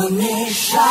Bonesha.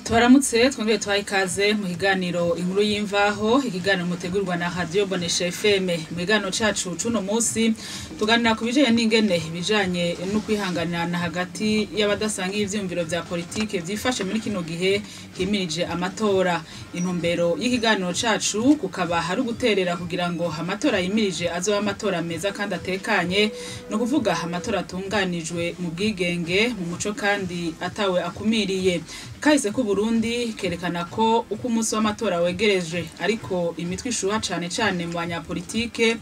Tubaramutse twongeye tubaha ikaze mu kiganiro Inkuru y'Imvaho, ikiganiro mutegurwa na Radio Bonesha FM. Mu kiganiro cacu cuno musi tuganira ku bijanye n'ingene ibijanye no kwihanganirana hagati y'abadasangiye ivyiyumviro vya politike vyifashe muri kino gihe himirije amatora. Intumbero y'ikiganiro cacu kukaba hari uguterera kugira ngo amatora yimirije azobe amatora meza kandi atekanye, no kuvuga amatora atunganijwe mu bwigenge, mu muco kandi atawe akumiriye. Kahise ku Burundi kerekana ko uko umunsi w'amatora wegereje, ariko imitwe ishuha cane cane mu banyapolitike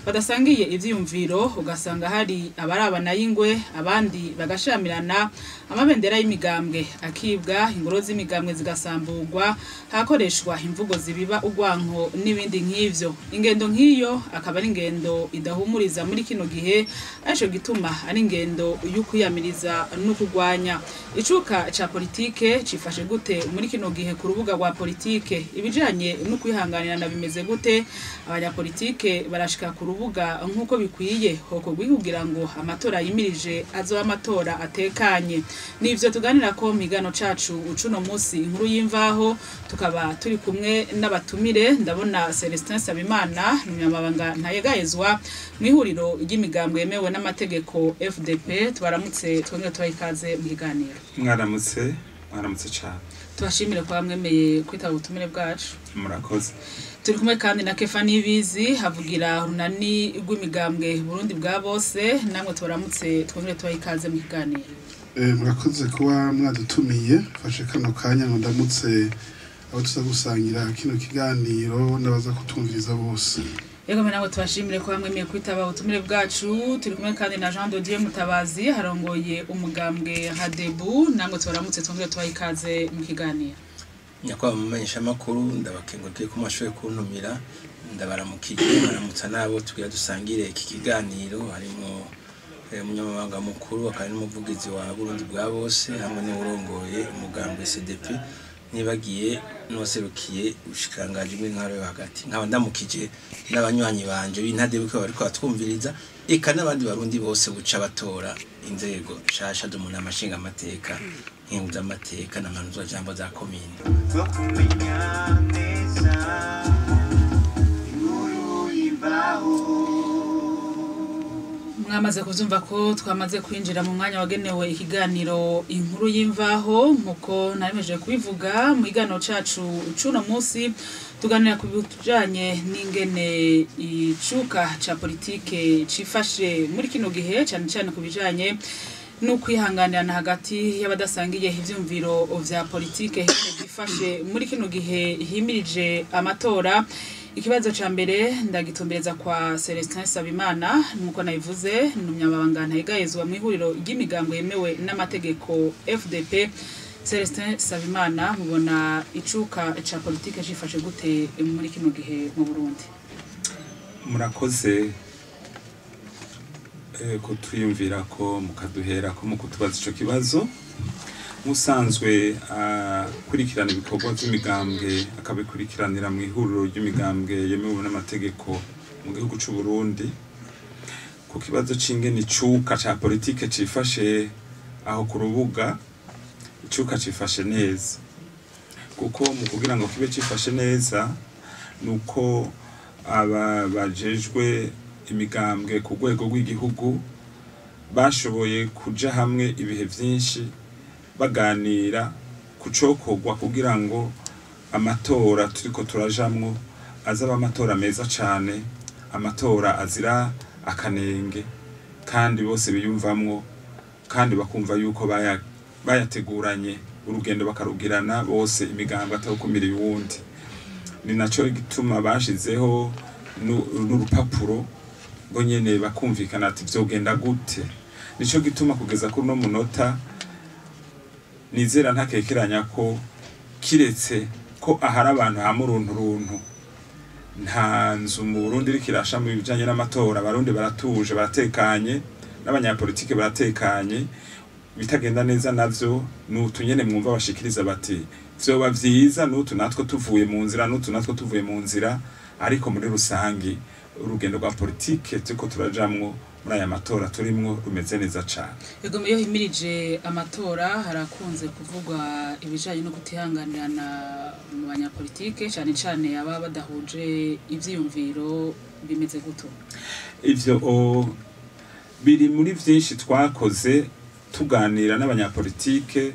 badasangiye ivyiyumviro, ugasanga hari abarabana y'ingwe abandi bagashamirana, amabendera y'imigambwe akibwa, ingoro z'imigambwe zigasamburwa, hakoreshwa imvugo zibiba urwanko n'ibindi nk'ivyo. Ingendo nk'iyo akaba ari ingendo idahumuriza muri kino gihe, arico gituma ari ingendo y'ukwiyamiriza no kurwanya. Icuka ca politike cifashe gute muri kino gihe ku rubuga rwa politike? Ibijanye no kwihanganirana bimeze gute? Abanyapolitike barashika ku rubuga nk'uko bikwiye hokorwa kugira ngo amatora yimirije azobe amatora atekanye? Nivyo tuganira ko mu kiganiro cacu ucuno musi Inkuru y'Imvaho, tukaba turi kumwe n'abatumire. Ndabona Celestin Sabimana, umunyamabanga ntayegayezwa mw'ihuriro ry'imigambwe yemewe n'amategeko FDP. Tubaramutse twongere tubahe ikaze mu kiganiro. Mwaramutse, mwaramutse cyane. Tubashimire kuba mwemeye kwitaba ubutumire bwacu. Murakoze. Turi kumwe kandi na Kefa Nibizi, havugira urunani rw'imigambwe Burundi bwa bose. Namwe tubaramutse twongere tubahe ikaze mu kiganiro. Murakoze kuba mwadutumiye. Fashe kano kanya ngo ndamutse abo tuza gusangira kino kiganiro n'abaza kutumviriza bose. Yego, namwe tubashimire kuba mwemeye kwitaba ubutumire bwacu. Turi kumwe kandi na Jean de Dieu Mutabazi, harongoye umugambwe Hadebu. Namwe tubaramutse twongere tubahe ikaze mu kiganiro. Nyakubahwa mumenyeshamakuru, ndabakengurukiye ko mwashoboye kuntumira, ndabaramukije, baramutsa n'abo tugira dusangire iki kiganiro, harimo umunyamabanga mukuru akaba n'umuvugizi wa Burundi bwa bose, hamwe n'uwurongoye umugambwe CDP, nibagiye n'uwaserukiye ubushikiranganji bw'intwaro yo hagati. Nkaba ndamukije n'abanywanyi banje b'intadebuke bariko batwumviriza, eka n'abandi barundi bose buca batora inzego nshasha zo mu nama nshingamateka, nkenguzamateka na mpanuzwajambo za komine. Kumenya neza inkuru y'imvaho. Mwamaze kuvyumva ko twamaze kwinjira mu mwanya wagenewe ikiganiro Inkuru y'Imvaho. Nkuko naremeje kubivuga, mu kiganiro cacu cuno musi tuganira ku bijanye n'ingene icuka ca politike cifashe muri kino gihe, cane cane ku bijanye no kwihanganirana hagati y'abadasangiye ivyumviro vya politike byifashe muri kino gihe himirije amatora. Ikibazo ca mbere ndagitumbereza kwa Celestin Sabimana, nkuko nabivuze ni umunyamabanga ntayegayezwa mu ihuriro ry'imigambwe yemewe n'amategeko FDP. Celestin Sabimana, mubona icuka ca politike cifashe gute muri kino gihe mu Burundi? Murakoze kutwiyumvira ko mukaduhera ko mu kutubaza ico kibazo. Musanzwe akurikirana ibikorwa by'imigambwe, akabikurikiranira mu ihuriro ry'imigambwe yemewe n'amategeko mu gihugu c'u Burundi, ku kibazo c'ingene icuka ca politike cifashe aho ku rubuga, icuka cifashe neza, kuko mu kugira ngo kibe cifashe neza nuko aba bajejwe imigambwe ku rwego rw'igihugu bashoboye kuja hamwe ibihe vyinshi baganira kucokorwa kugira ngo amatora turiko turajamwo azaba amatora meza cane, amatora azira akanenge, kandi bose biyumvamwo, kandi bakumva yuko bayateguranye urugendo bakarugirana bose, imigambi atawukumira uwundi. Ni naco gituma bashizeho n'urupapuro ngo nyene bakumvikana ati vyogenda gute. Nico gituma kugeza kuri no munota nizera ntakekeranya ko kiretse ko ahari abantu hamwe uruntu runtu Nta nzu mu Burundi iriko irasha mu bijanye n'amatora. Abarundi baratuje, baratekanye, n'abanyapolitike baratekanye. Bitagenda neza navyo nutu nyene mwumva bashikiriza bati vyoba vyiza n'utu natwo tuvuye mu nzira, n'utu natwo tuvuye mu nzira. Ariko muri rusangi urugendo rwa politike turiko turajamwo muri aya matora turimwo rumeze neza cane. Ego, iyo himirije amatora harakunze kuvugwa ibijanye no kutihanganirana mu banyapolitike, cane cane aba badahuje ivyiyumviro. Bimeze guto? Ivyo biri muri vyinshi twakoze tuganira n'abanyapolitike,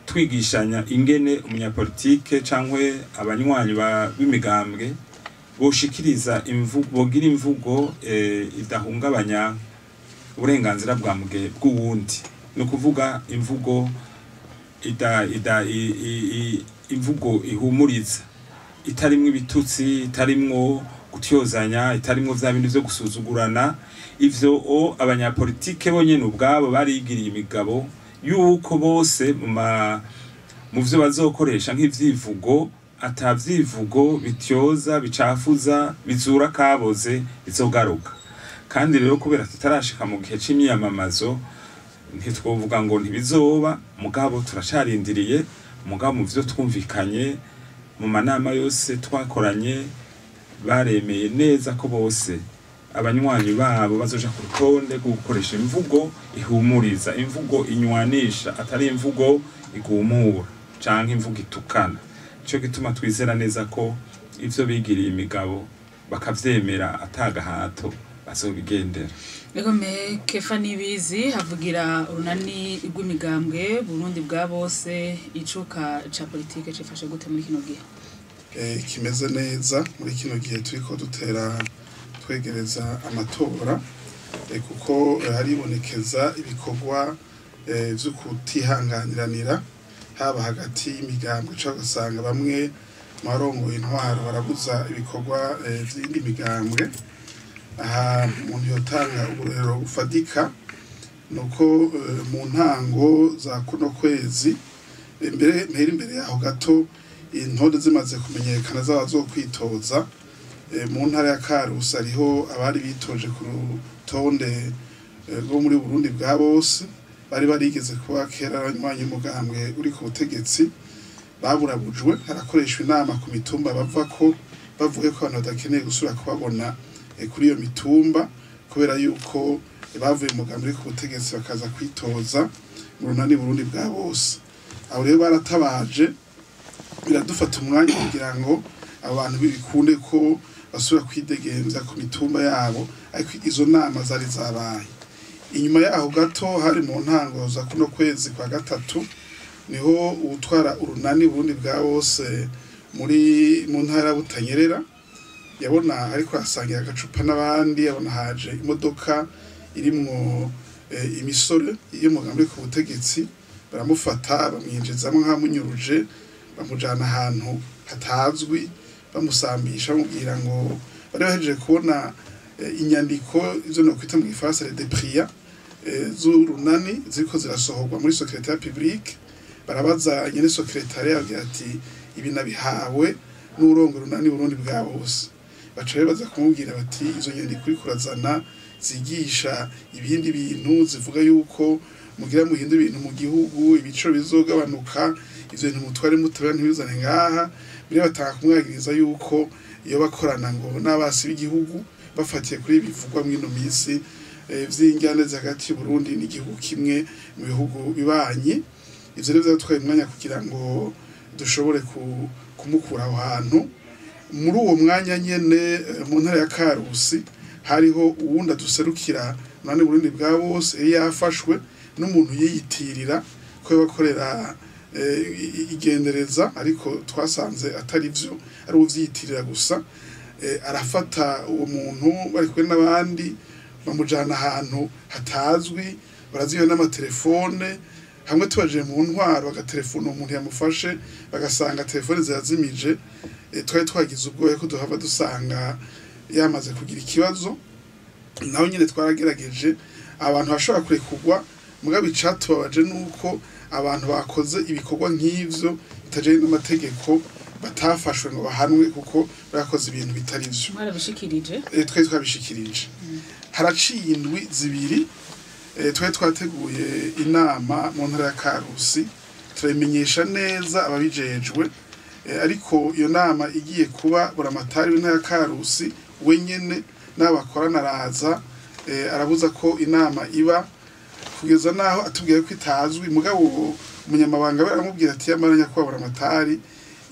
twigishanya ingene umunyapolitike cankwe abanywanyi b'imigambwe boshikiriza imvugo, bogira imvugo idahungabanya uburenganzira bwa muge bw'uwundi, ni ukuvuga imvugo ida ida i, i, i, imvugo ihumuriza, itarimwo ibitutsi, itarimwo gutyozanya, itarimwo vya bindi vyo gusuzugurana. Ivyo abanyapolitike bonyene ubwabo barigiriye imigabo yuko bose mu vyo bazokoresha nk'ivyivugo ata vyivugo bityoza, bicafuza, bizura kaboze bizogaruka. Kandi rero kubera tutarashika mu gihe c'imyiyamamazo, ntitwovuga ngo ntibizoba, mugabo turacarindiriye. Mugabo mu vyo twumvikanye mu manama yose twakoranye, baremeye neza ko bose abanywanyi babo bazoja ku rutonde rwo gukoresha imvugo ihumuriza, imvugo inywanisha, atari imvugo igumura canke imvugo itukana. Ico gituma twizera neza ko ivyo bigiriye imigabo bakavyemera atagahato bazobigendera. Ego me, Kefa Nibizi havugira urunani rw'imigambwe Burundi bwa bose, icuka ca politike cifashe gute muri kino gihe? Kimeze neza muri kino gihe turiko dutera twegereza amatora, kuko haribonekeza ibikorwa vyo kutihanganiranira haba hagati y'imigambwe, canke ugasanga bamwe mu barongoye intwaro barabuza ibikorwa vy'iyindi migambwe. Aha umuntu yotanga uburorero bufatika nuko mu ntango za kuno kwezi, imbere mpera imbere yaho gato, intonde zimaze kumenyekana z'abazokwitoza mu ntara ya Karusi, hariho abari bitoje ku rutonde rwo muri Burundi bwa bose, bari barigeze kuba kera abanywanyi umugambwe uri ku butegetsi, baburabujwe, harakoreshwa inama ku mitumba bava ko bavuye ko abantu badakeneye gusubira kubabona kuri iyo mitumba, kubera yuko bavuye mu mugambi uri ku butegetsi bakaza kwitoza mu runani Burundi bwa bose. Aho rero baratabaje, biradufata umwanya kugira ngo abantu bikunde ko basubira kwidegemvya ku mitumba yabo, ariko izo nama zari zabaye. Inyuma yaho gato, hari mu ntango za kuno kwezi kwa gatatu, niho uwutwara urunani Burundi bwa bose muri mu ntara ya Butanyerera yabona ariko asangira agacupa n'abandi, abona haje imodoka irimwo imisore y'umugambi ku butegetsi, baramufata bamwinjizamo nk'amunyuruje, bamujana ahantu hatazwi, bamusambisha, bamubwira ngo bari bahejeje kubona inyandiko, izo no kwita mu gifaransa les dépliants z'urunani, ziriko zirasohorwa muri secrétariat public. Barabaza nyene secrétariat, ababwira ati ibi nabihawe n'urongo urunani Burundi bwa bose. Baca rero baza kumubwira bati izo nyandiko uriko urazana zigisha ibindi bintu, zivuga yuko mugira muhindura ibintu mu gihugu, ibiciro bizogabanuka, ivyo bintu mutware mutabera, ntibizane ngaha. Mbere batanga kumwagiriza yuko iyo bakorana ngo n'abasi b'igihugu, bafatiye kuri bivugwa mw'ino minsi vy'injyane hagati y'u Burundi n'igihugu kimwe mu bihugu bibanyi. Ivyo rero vyatwaye umwanya kugira ngo dushobore kumukura aho hantu. Muri uwo mwanya nyene mu ntara ya Karusi hariho uwundi aduserukira none Burundi bwa bose yari yafashwe n'umuntu yiyitirira ko yabakorera igendereza, ariko twasanze atari vyo, ari uvyiyitirira gusa. Arafata uwo muntu bari kumwe n'abandi, bamujana ahantu hatazwi, baraziwe n'amatelefone. Hamwe tubaje mu ntwaro bagatelefona umuntu yamufashe, bagasanga telefone zirazimije. Twari twagize ubwoba ko duhava dusanga yamaze kugira ikibazo. Naho nyine twaragerageje, abantu bashobora kurekurwa. Mugabo icatubabaje nuko abantu bakoze ibikorwa nk'ivyo bitajanye n'amategeko Batafashwe ngo bahanwe kuko bakoze ibintu bitari vyo. Mwarabishikirije? Twari twabishikirije. Haraciye indwi 2, twari twateguye inama mu ntara ya Karusi, turabimenyesha neza ababijejwe, ariko iyo nama igiye kuba, buramatari w'intara ya Karusi wenyene n'abakorana araza, arabuza ko inama iba, kugeza naho atubwiye ko itazwi. Mugabo umunyamabanga we aramubwira ati: "Yamara nyakubahwa buramatari,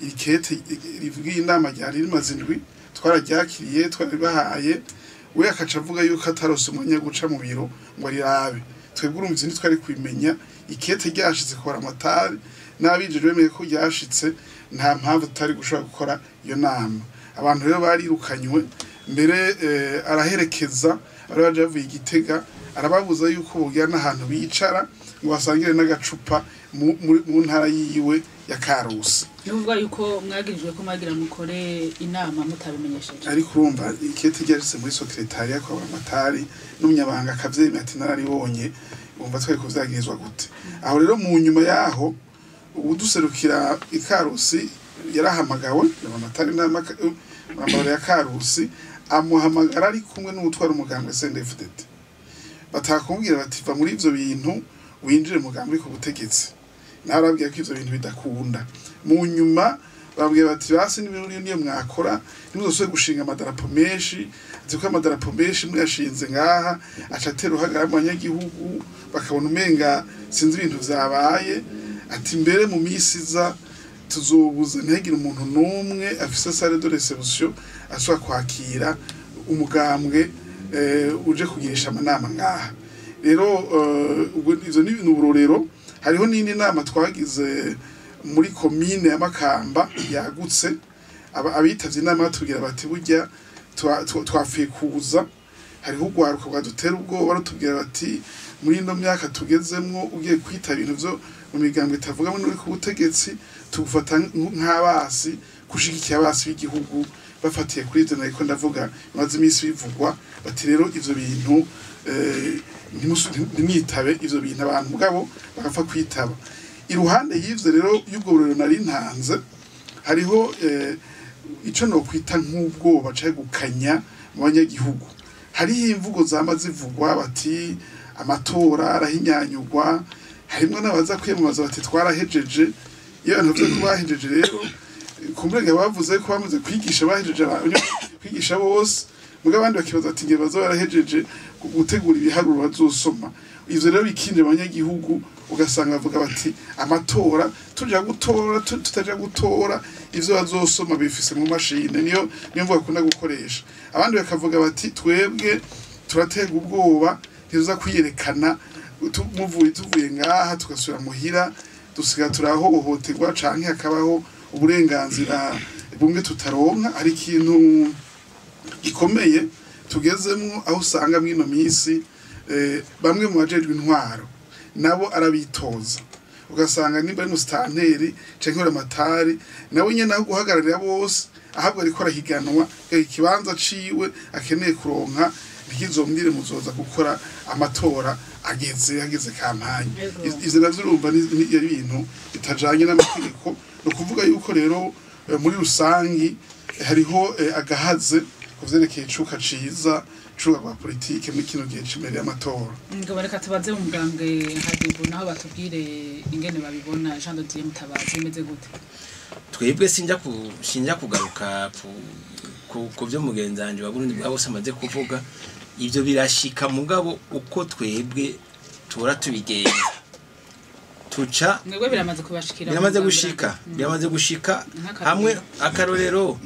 ikete rivuga iyi nama ryari rimaze indwi, twararyakiriye, twaribahaye." We akaca avuga yuko atarose umwanya wo guca mu biro ngo arirabe. Twebwe urumva ntitwari kubimenya. Ikete ryashitse ku buramatari n'abinjije bemeye ko ryashitse, nta mpamvu tutari gushobora gukora iyo nama. Abantu rero barirukanywe mbere, araherekeza bari baje bavuye i Gitega, arababuza yuko bogira n'ahantu bicara ngo basangire n'agacupa mu ntara yiwe ya Karusi. Ni ukuvuga yuko mwagirijwe ko mwagira mukore inama mutabimenyesheje? Ariko urumva ikete ryashitse muri secrétariat kwa buramatari, n'umunyabanga akavyemera ati: "Nararibonye." Umva, twari kuvyagirizwa gute? Aho rero mu nyuma yaho, uduserukira ikarusi yarahamagawe buramatari n'amabara ya Karusi, amuhamagara ari kumwe n'utwara umugambwe CNDD-FDD. Batakumubwira bati: "Va muri ivyo bintu, winjire mugambwe ku butegetsi." Nawe arabwira ko ivyo bintu bidakunda. Mu nyuma babwira bati: "Basi n'ibintu niyo mwakora, ntimuzosubire gushinga amadarapo menshi." Ati ko amadarapo menshi muyashinze ngaha aca atera uruhagarara mu banyagihugu, bakabona umenga sinzi ibintu vyabaye. Ati mbere mu misi iza tuzobuza ntihagire umuntu n'umwe afise salle de réception ashobora kwakira umugambwe uje kugirisha amanama ngaha. Rero ubwo ivyo ni uburorero. Hariho n'indi nama twagize muri komine ya Makamba yagutse. Abitavye inama batubwira bati: "Burya twapfuye kuza, hariho urwaruka rwadutera ubwoba." Rutubwira bati: "Muri ino myaka tugezemwo, ugiye kwitaba ibintu vyo mu migambo itavuga n'uri ku butegetsi, tugufata nk'abasi gushigikiye abasi b'igihugu." Bafatiye kuri ivyo nariko ndavuga bimaze iminsi bivugwa, bati: "Rero ivyo bintu ntimwitabe ivyo bintu." Abantu mugabo bagapfa kwitaba. Iruhande y'ivyo rero, y'ubwo burero nari ntanze, hariho ico nokwita nk'ubwoba canke gukanya mu banyagihugu. Hariho imvugo zama zivugwa bati: "Amatora arahinyanyurwa." Harimwo n'abaza kwiyamamaza bati: "Twarahejeje." Iyo abantu bavuze ko bahejeje rero, kumurega bavuze ko bamaze kwigisha, bahejeje kwigisha bose. Mugabo abandi bakibaza ati: "Ngiye baza barahejeje gutegura ibiharuro bazosoma." Ivyo rero bikinjira abanyagihugu, ugasanga bavuga bati: "Amatora tuja gutora, tutaja gutora, ivyo bazosoma bifise mu mashine." Niyo mvuga bakunda gukoresha. Abandi bakavuga bati: "Twebwe turatega ubwoba, ntituza kwiyerekana, muvuye tuvuye ngaha tugasubira muhira, dusiga turahohoterwa canke hakabaho uburenganzira bumwe tutaronka." Ari ikintu gikomeye tugezemwo, aho usanga mw'ino minsi bamwe mu bajejwe intwaro nabo arabitoza, ugasanga nimba ari musitanteri canke uramatari, nawe nyene aho guhagararira bose, ahabwo ariko arahiganwa ikibanza ciwe akeneye kuronka. Ntikizombwire muzoza gukora amatora ageze hageze campagne. Ivyo navyo urumva ni ari ibintu bitajanye n'amategeko. Ni ukuvuga yuko rero muri rusangi hariho agahaze ku vyerekeye icuka ciza icuka rwa politike muri kino gihe c'imbere y'amatora. Ngo reka tubaze mu mugambwe Hadibu naho batubwire ingene babibona. Jean de Dieu Mutabazi, bimeze gute? Twebwe sinjya kugaruka ku byo mugenzi wanje wa Burundi bwa bose amaze kuvuga. Ibyo birashika, mugabo uko twebwe tura tubigenza, tuca Mwebwe biramaze kubashikira? Biramaze mu mugambwe? gushika. Biramaze gushika. Nk'akarorero. Hamwe akarorero,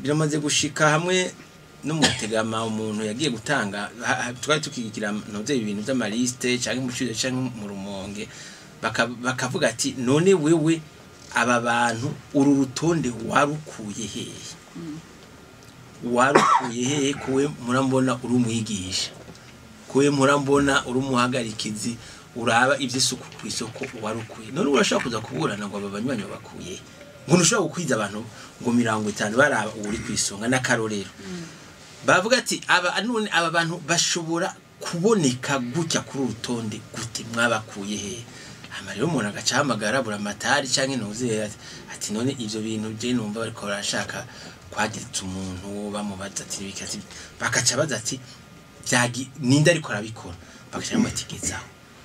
biramaze gushika hamwe no mu Tegama, umuntu yagiye gutanga twari tukigira ntuze ibintu by'amaliste, canke mu Cure canke mu Rumonge, bakavuga ati: "None wewe aba bantu uru rutonde warukuye hehe? Warukuye hehe? Kuwe murambona uri umwigisha, kuwe murambona uri umuhagarikizi, uraba ivy'isuku ku isoko, warukuye none urashobora kuza kuburana ngo aba banywanyi bakuye, ngo ntushobora gukwiza abantu ngo 50 baraba uri kwisonga?" N'akarorero, bavuga ati: "Aba none aba bantu bashobora kuboneka gutya kuri uru rutonde gute? Mwabakuye hehe?" Hama rero umuntu agaca ahamagara buramatari canke ntuzi ati none ivyo bintu je numva bariko barashaka kwagiritsa umuntu, bamubaza ati nibiki, ati bakaca baza ati vyagi ninde ariko arabikora, bakaca bamutigezaho.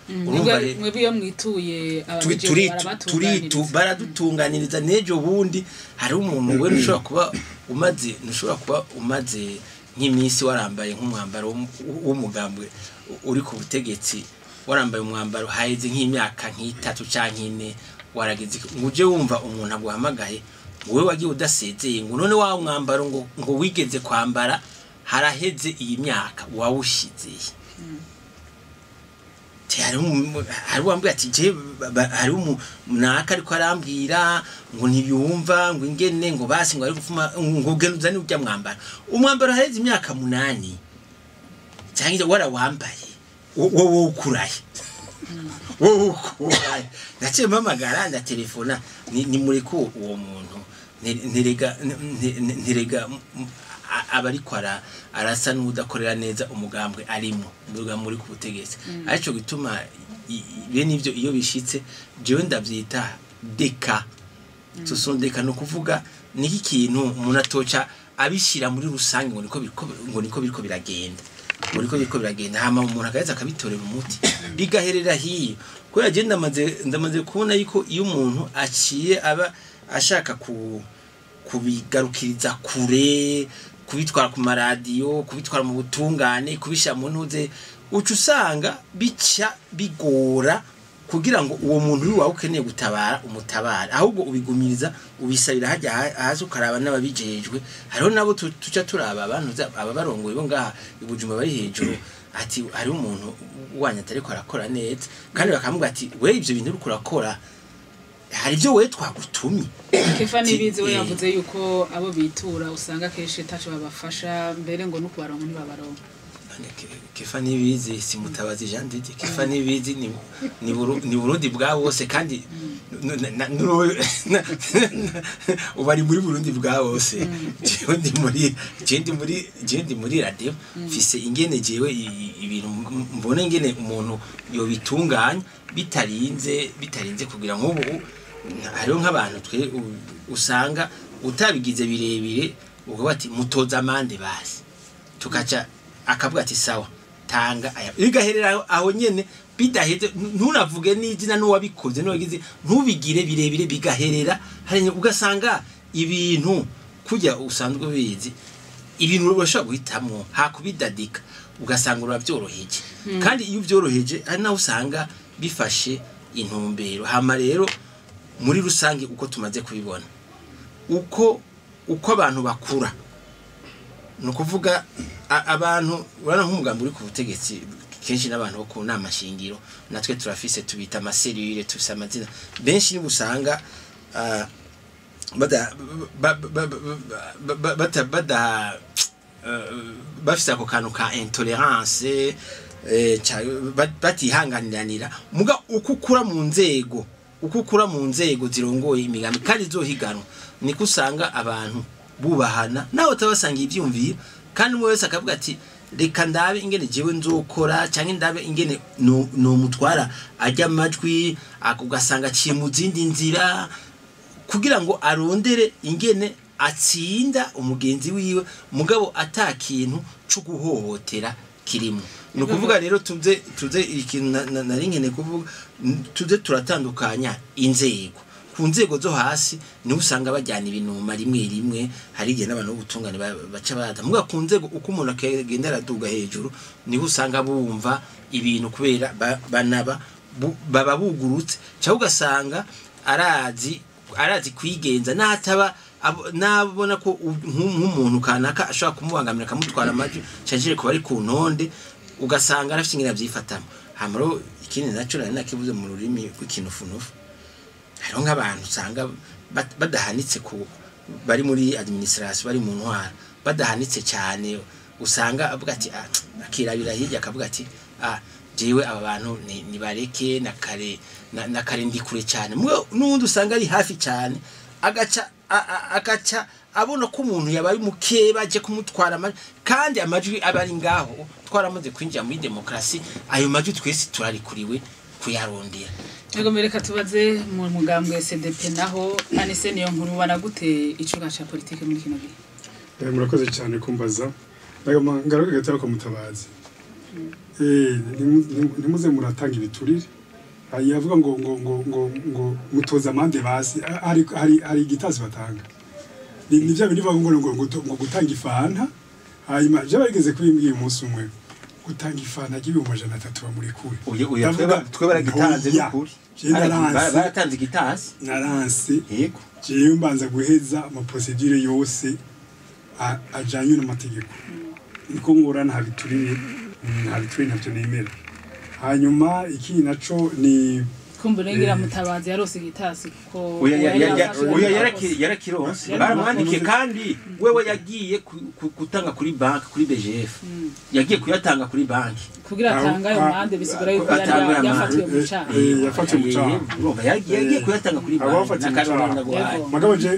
Urumva rero Mwebwe iyo mwituye ababijejwe barabatunganiriza? Baradutunganiriza. N'ejo bundi hari umuntu we ushobora kuba umaze, ntushobora kuba umaze nk'iminsi warambaye nk'umwambaro w'umugambwe uri ku butegetsi, warambaye umwambaro haheze nk'imyaka nk'itatu canke ine, warageze ngo uje wumva umuntu aguhamagaye ngo wewe wagiye udasezeye, ngo none wa mwambaro ngo wigeze kwambara haraheze iyi myaka wawushizeye. Hari uwambwira ati je hari naka ariko arambwira ngo ntibiyumva ngo ingene ngo basi ngo ari gufuma ngo ugende uzane urya mwambaro, umwambaro hareze imyaka 8 cyangwa warawambaye, wowe ukurahe, wowe ukurahe? Naciye mpamagara, ndatelefona, ni mureke uwo muntu, ntirega aba ariko arasa n'udakorera neza umugambwe arimo, umugambwe uri ku butegetsi. Arico gituma bene ivyo iyo bishitse jewe ndavyita deka tusondeka, no kuvuga niki kintu umuntu atoca abishira muri rusange ngo niko biriko biragenda, ngo niko biriko biragenda, hama umuntu agaheza akabitorera umuti bigaherera hiyo. Kubera je ndamaze kubona yuko iyo umuntu aciye aba ashaka kubigarukiriza kure, kubitwara ku maradiyo, kubitwara mu butungane, kubishyira mu ntuze, uca usanga bica bigora kugira ngo uwo muntu uri wawe ukeneye gutabara umutabara, ahubwo ubigumiriza ubisabira hajya hasi, ukaraba n'ababijejwe. Hariho nabo tuca turaba abantu aba barongoye bo ngaha i Bujumbura bari hejuru, ati hariho umuntu wanyu atariko arakora neza, kandi bakamubwira ati we ivyo bintu uriko urakora hari ibyo we twagutumye. Kefa Nibizi we yavuze yuko abo bitura usanga kenshi taco babafasha, mbere ngo no kubaronka ntibabaronka. None Kefa Nibizi si Mutabazi Jean Didier? Kefa Nibizi ni Burundi bwa bose, kandi ubu ari muri Burundi bwa bose. Jewe ndi muri radio, mfise ingene jewe ibintu mbona ingene umuntu yobitunganya bitarinze kugira nk'ubu hariho nk'abantu twe usanga utabigize birebire, ubwo bati mutoza amande basi, tukaca akavuga ati sawa tanga aya, bigaherera aho nyene bidaheze, ntunavuge n'izina n'uwabikoze n'uwagize, ntubigire birebire, bigaherera hari. Ugasanga ibintu kujya usanzwe ubizi, ibintu urashobora guhitamwo hakubidadika, ugasanga urabyoroheje, kandi iyo ubyoroheje hari naho usanga bifashe intumbero. Hama rero muri rusange uko tumaze kubibona, uko abantu bakura, ni ukuvuga abantu urabona nk'umugambi uri ku butegetsi kenshi n'abantu bo ku nama shingiro, natwe turafise tubita ama cellules, tufise amazina benshi, niba usanga bada ba- ba- ba- ba- bata bada bafise ako kantu ka intolerance, batihanganiranira. Muga uko ukura mu nzego, uko ukura mu nzego zirongoye imigambi kandi zohiganwa, niko usanga abantu bubahana nawe utabasanga ivyumviro, kandi umwe wese akavuga ati reka ndabe ingene jewe nzokora, canke ndabe ingene no mutwara ajya amajwi, ugasanga aciye mu zindi nzira kugira ngo arondere ingene atsinda umugenzi wiwe, mugabo ata kintu co guhohotera kirimo. Ni ukuvuga rero tuze ikintu nari nkeneye kuvuga, tuze turatandukanya inzego. Ku nzego zo hasi niho usanga bajyana ibinuma rimwe rimwe, hari igihe n'abantu b'ubutungane baca baza. Mugabo ku nzego uko umuntu agenda araduga hejuru niho usanga bumva ibintu, kubera banaba baba bugurutse, cyangwa ugasanga arazi kwigenza n'ataba nabona ko nk'umuntu kanaka ashobora kumubangamira akamutwara amajwi cyangwa kuba ari ku ntonde, ugasanga arafite ingene avyifatamo. Hama rero ikindi naco nari nakivuze mu rurimi rw'ikinufunufu, hariho nk'abantu usanga badahanitse ku bari muri administration, bari mu ntwara, badahanitse cyane, usanga avuga ati ah, akirabira hirya akavuga ati ah jewe aba bantu ni bareke na kare na kare ndi kure cyane. N'uwundi usanga ari hafi cyane agaca agaca abona ko umuntu yabaye umukeba aje kumutwara amajwi, kandi amajwi aba ari ngaho. Twaramaze kwinjira muri demokarasi, ayo majwi twese turarikuriwe. kuyarondera. Ego, reka tubaze mu mugambwe CDP naho. Anise niyo nkuru, ubona gute icuka ca politike muri kino gihe? Murakoze cyane kumbaza. Ndagomba ngaruke gato ko Mutabazi. Ntimuze muratanga ibiturire. Yavuga ngo mutoza amande basi hari igitazi batanga. Ni bya bindi bavuga ngo gutanga ifanta, hanyuma je barigeze kubimbwiye umunsi umwe, gutanga ifanta ry'ibihumbi 300 bamurekure. Oya, Ndavuga, twe baragitanze. Oya. N'ukuri. Je naranse. Baratanze igitasi. Naranse. Yego. Jewe mbanza guheza ama procédures yose ajanye n'amategeko, niko ngora. Nta biturire, ntavyo nemera. Hanyuma ikindi naco ni Kumbura ngira Mutabazi yarose igitasi kuko Oya, uwo yari yafashwe oya, n'amakosa. Yarakironse. Yari Baramwandikiye, kandi wewe yagiye gutanga kuri banki, kuri BGF. Yagiye kuyatanga kuri banki. Kugira atange ayo mande, bisigura yuko yari Atanga ayo yafatiwe mande. mu caha. Yafatiwe mu caha. Urumva yagiye kuyatanga kuri Abo banki. bafatiwe mu N'akarorero caha. ndaguhaye. Yego. Mugabo je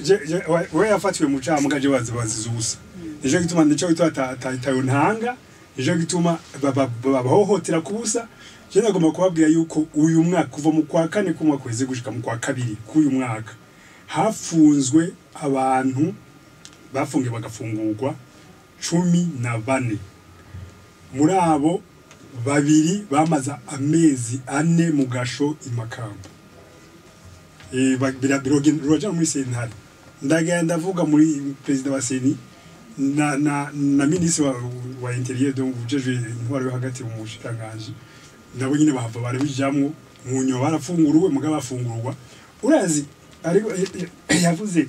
we yafatiwe mu caha, mugabo je bazize ubusa. Nico gituma tayo ntanga, nico gituma babahohotera kubusa. Je nagomba kubabwira yuko uyu mwaka, kuva mu kwa kane k'umwaka uheze gushika mu kwa kabiri k'uyu mwaka, hafunzwe abantu bafungiwe bagafungurwa 14. Muri abo, babiri bamaze amezi 4 mu gasho i Makamba. Biraja muri sentare. Ndagenda ndavuga muri perezida wa CENI na minisitiri wa intérieur, donc ujejwe intwaro yo hagati mu bushikiranganji, nabo nyine bahava barabijamwo. Mu nyuma barafunguruwe, mugabo bafungurwa urazi. Ariko yavuze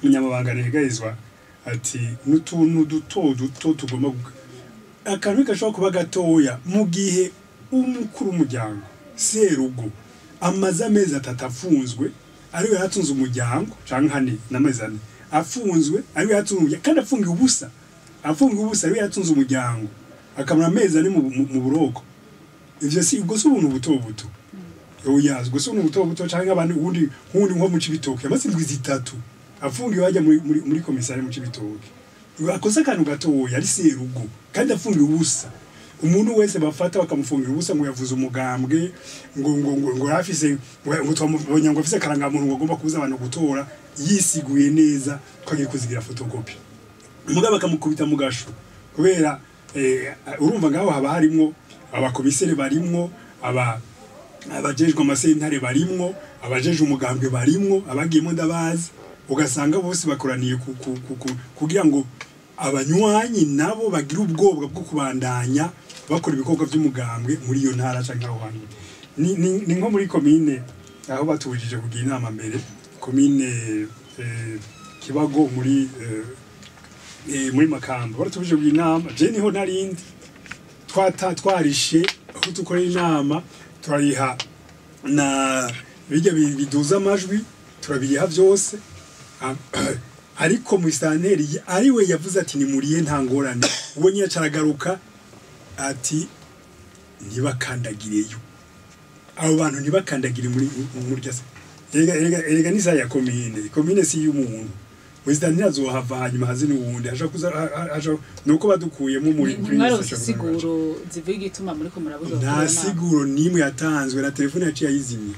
umunyamabanga ntegarizwa ati n'utuntu duto duto tugomba akantu gashobora kuba gatoya mu gihe umukuru w'umuryango, serugo, amaze amezi 3 afunzwe, ariwe yatunze umuryango, canke ane n'amezi 4 afunzwe, ariwe yatunze umuryango kandi afungiwe ubusa, afungiwe ubusa, ariwe yatunze umuryango, akamara amezi 4 mu buroko. Ivyo si ubwo si ubuntu buto buto? Oya, ubwo si ubuntu buto buto. Canke abantu ubundi nkundi nko mu Cibitoke amaze indwi 3 afungiwe hajya muri komisari mu Cibitoke, akoze akantu gatoya, ari serugo kandi afungiwe ubusa. Umuntu wese bafata bakamufungira ubusa ngo yavuze umugambwe, ngo yafise ngo twamubonye ngo afise karangamuntu, ngo agomba kubuza abantu gutora, yisiguye neza, twagiye kuzigira photocopie, mugabo bakamukubita mu gasho kubera urumva ngaho haba harimwo abakomiseri, barimwo abajejwe amasentare, barimwo abajejwe umugambwe, barimwo abagiyemo ndabazi. Ugasanga bose bakoraniye kugira ngo abanywanyi nabo bagire ubwoba bwo kubandanya bakora ibikorwa by'umugambwe muri iyo ntara canke aho hantu. Ni nko muri komine aho batubujije kugira inama mbere, komine Kibago muri Makamba, baratubujije kugira inama. Je niho narindi twata twarishe aho dukorera inama, turariha na bijya biduza amajwi, turabiriha byose. Ariko musitanteri ariwe yavuze ati nimuriye, nta ngorane. Uwo nyine acaragaruka ati ntibakandagireyo abo bantu, ntibakandagire muri rya se. Erega ni ya komine, komine si y'umuntu. Musitanteri azohava, hanyuma haze n'uwundi aja kuza aja nuko badukuyemo muri Ntimwaronse isiguro zivuga igituma muriko murabuza Nta gukora inama? siguro n'imwe yatanzwe, na telefone yaciye ayizimye.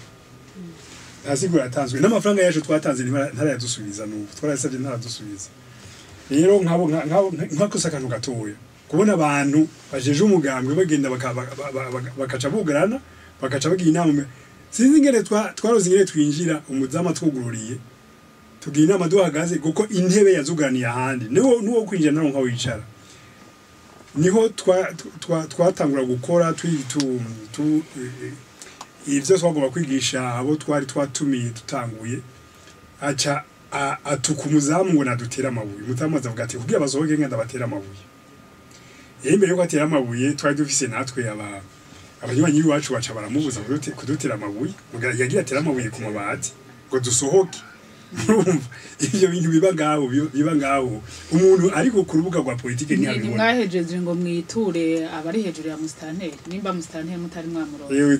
Nta siguro yatanzwe, n'amafaranga yacu twatanze ntarayadusubiza n'ubu, twarayasabye ntaradusubiza. Rero nkabo nkakosa akantu gatoya, kubona abantu bajeje umugambwe bagenda bakaca bugarana, bakaca bagira inama, sinzi ingene twaroze ingene twinjira, umuzamu atwugururiye, tugira inama duhagaze kuko intebe yazuganiye ahandi, niwo nuwo kwinjira naronka wicara. Niho twatangura gukora tu ivyo twagomba kwigisha abo twari twatumiye. Tutanguye aca atuka umuzamu ngo nadutera amabuye. Umuzamu azavuga ati kugira basohoke ngenda batera amabuye. Imbere yuko atera amabuye, twari dufise natwe aba abanywanyi b'iwacu, baca baramubuza kudutera amabuye. Yagiye atera amabuye ku mabati ngo dusohoke. Urumva ivyo bintu biba ngaho, umuntu ariko ku rubuga rwa politike ntiyabibona. Ntimwahejeje ngo mwiture abari hejuru ya musitanteri, nimba musitanteri mutari mwamuronka? Yewe,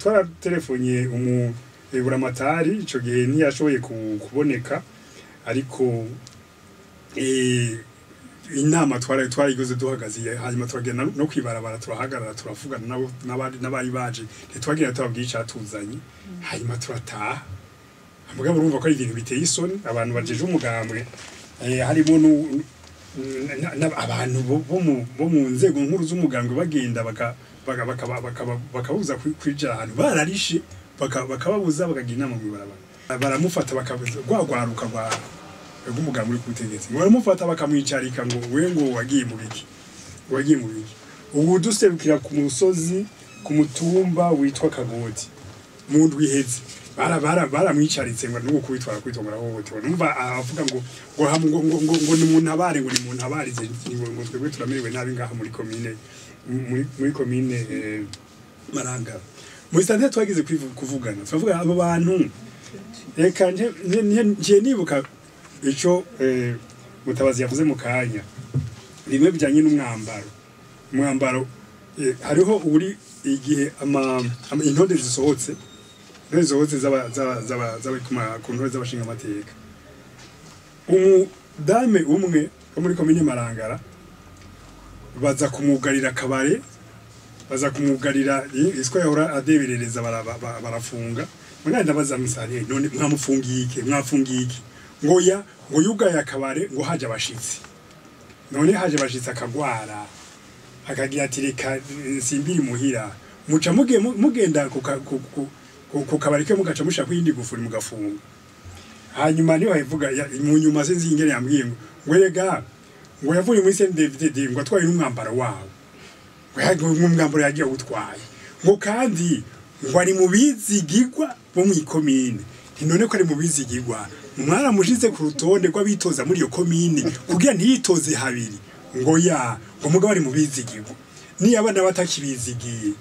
twaratelefonye umu buramatari, ico gihe ntiyashoboye kuboneka, ariko Inama twarayikoze duhagaze, hanyuma turagenda no kwibarabara, turahagarara, turavugana nabo n'abari baje. Ntitwagira tubabwiye icatuzanye, hanyuma turataha. Mugabo urumva ko ari ibintu biteye isoni, abantu bajeje umugambwe, harimo abantu bo mu nzego nkuru z'umugambwe, bagenda bakabuza kwicara ahantu bararishe, bakababuza, bakagira inama mw'ibarabara. Baramufata, bakabuza rwagwaruka rw'umugambwe uri ku butegetsi, ngo baramufata bakamwicarika, ngo we, ngo wagiye mu biki, wagiye mu biki? Ubu duserukira ku musozi, ku mutumba witwa Kagoti, mu ndwi iheze baramwicaritse ngo nuko kwitwara kwitongora hohoterwa. Numva avuga ngo ngo ni muntabare, ngo ni muntabarize, ngo twebwe turamerewe nabi ngaha muri komine, muri komine Marangara. Muri sante twagize kuvugana, turavuga abo bantu. Reka nje nibuka ico Mutabazi yavuze mu kanya, bimwe bijanye n'umwambaro. Umwambaro, hariho uri igihe intonde zisohotse, intonde zisohotse z'aba ku ntore z'abashinga amateka, umudame umwe wo muri komine Marangara baza kumugarira akabare, baza kumugarira iswa yahora adeberereza, barafunga. Mwana ndabaza misale, none mwamufungiye iki? Mwafungiye iki? Ngo ya, ngo yugaye akabare, ngo haje abashitsi. None haje abashitsi akagwara, akagira ati reka simbiri muhira, muca mugenda ku kabari ke, mugaca mushaka kuyindi gufuri, mugafunga. Hanyuma niho ayivuga mu nyuma, sinzi ingene yambwiye, ngo erega ngo yavuye muri CNDD-FDD, ngo atwaye n'umwambaro wabo, ngo yagiye umwambaro yagiye gutwaye, ngo kandi ngo ari mu bizigigwa bo mu ikomine. Nti none ko ari mu bizigigwa, mwaramushize ku rutonde rw'abitoza muri iyo komine kugira ntiyitoze habiri? Ngo ya, ngo mugabo ari mu bizigigwa, niyo abana batakibizigiye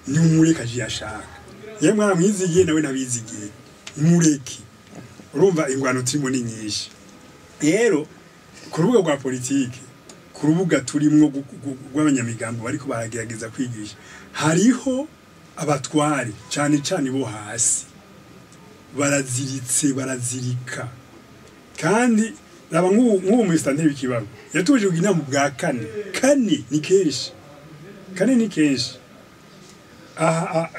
ni umureka aje yashaka, ye mwaramwizigiye nawe nabizigiye, mureke. Urumva ingwano turimo ni nyinshi. Rero ku rubuga rwa politike, ku rubuga turimwo rw'abanyamigambo bariko baragerageza kwigisha, hariho abatware cyane cyane bo hasi baraziritse, barazirika. Kandi raba nk'ubu muri sitanteri w'ikibago yatuje inama bwa kane. Kane ni kenshi, kane ni kenshi. Aha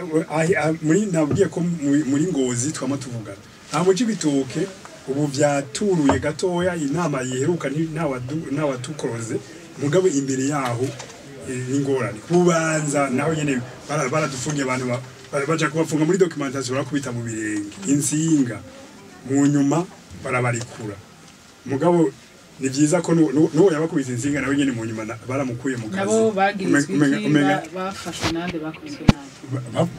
muri nabwiye ko muri Ngozi twama tuvugana, aha mu Cibitoke ubu vyaturuye gatoya, inama yiheruka ntawatukoroze, mugabo imbere yaho n'ingorane. Kubanza naho nyene baradufungiye abantu, baja kubafunga muri documentation, barakubita mu birenge insinga, mu nyuma barabarikura. Mugabo ni vyiza ko n'uwo yabakubise insinga nawe nyene mu nyuma baramukuye mu kazi. Nabo bagirizwa iki? Bafashwe nande? Bakubiswe nande?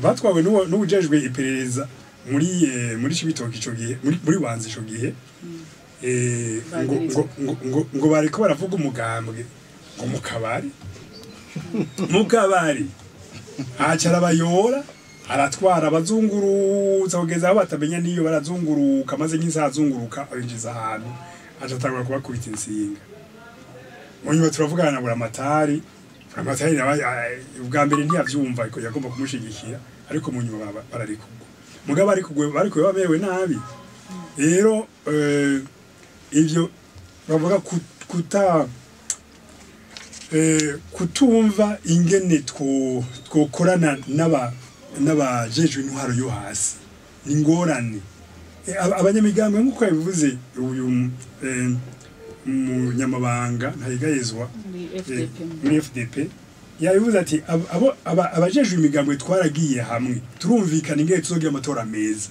Batwawe n'uwujejwe iperereza muri Cibitoke ico gihe, muri Banza ico gihe, ngo bariko baravuga umugambwe ngo mu kabari, aca arabayora, aratwara, abazungurutsa kugeza aho batamenya niyo barazunguruka, maze nk'isaha azunguruka, abinjiza ahantu, aca atangura kubakubita insinga. Mu nyuma turavugana na Buramatari. Buramatari nawe ubwa mbere ntiyavyumva, ariko yagomba kumushigikira, ariko mu nyuma bararikugwa. Mugabo arikugwe barikuwe bamerewe nabi. Rero ivyo bavuga kuta kutumva ingene twokorana n'abajejwe intwaro yo hasi ni ingorane. Abanyamigambwe nk'uko yabivuze uyu munyamabanga ntayigayezwa muri FDP. Muri FDP yabivuze ati abajejwe imigambwe twaragiye hamwe, turumvikana ingene tuzogira amatora meza.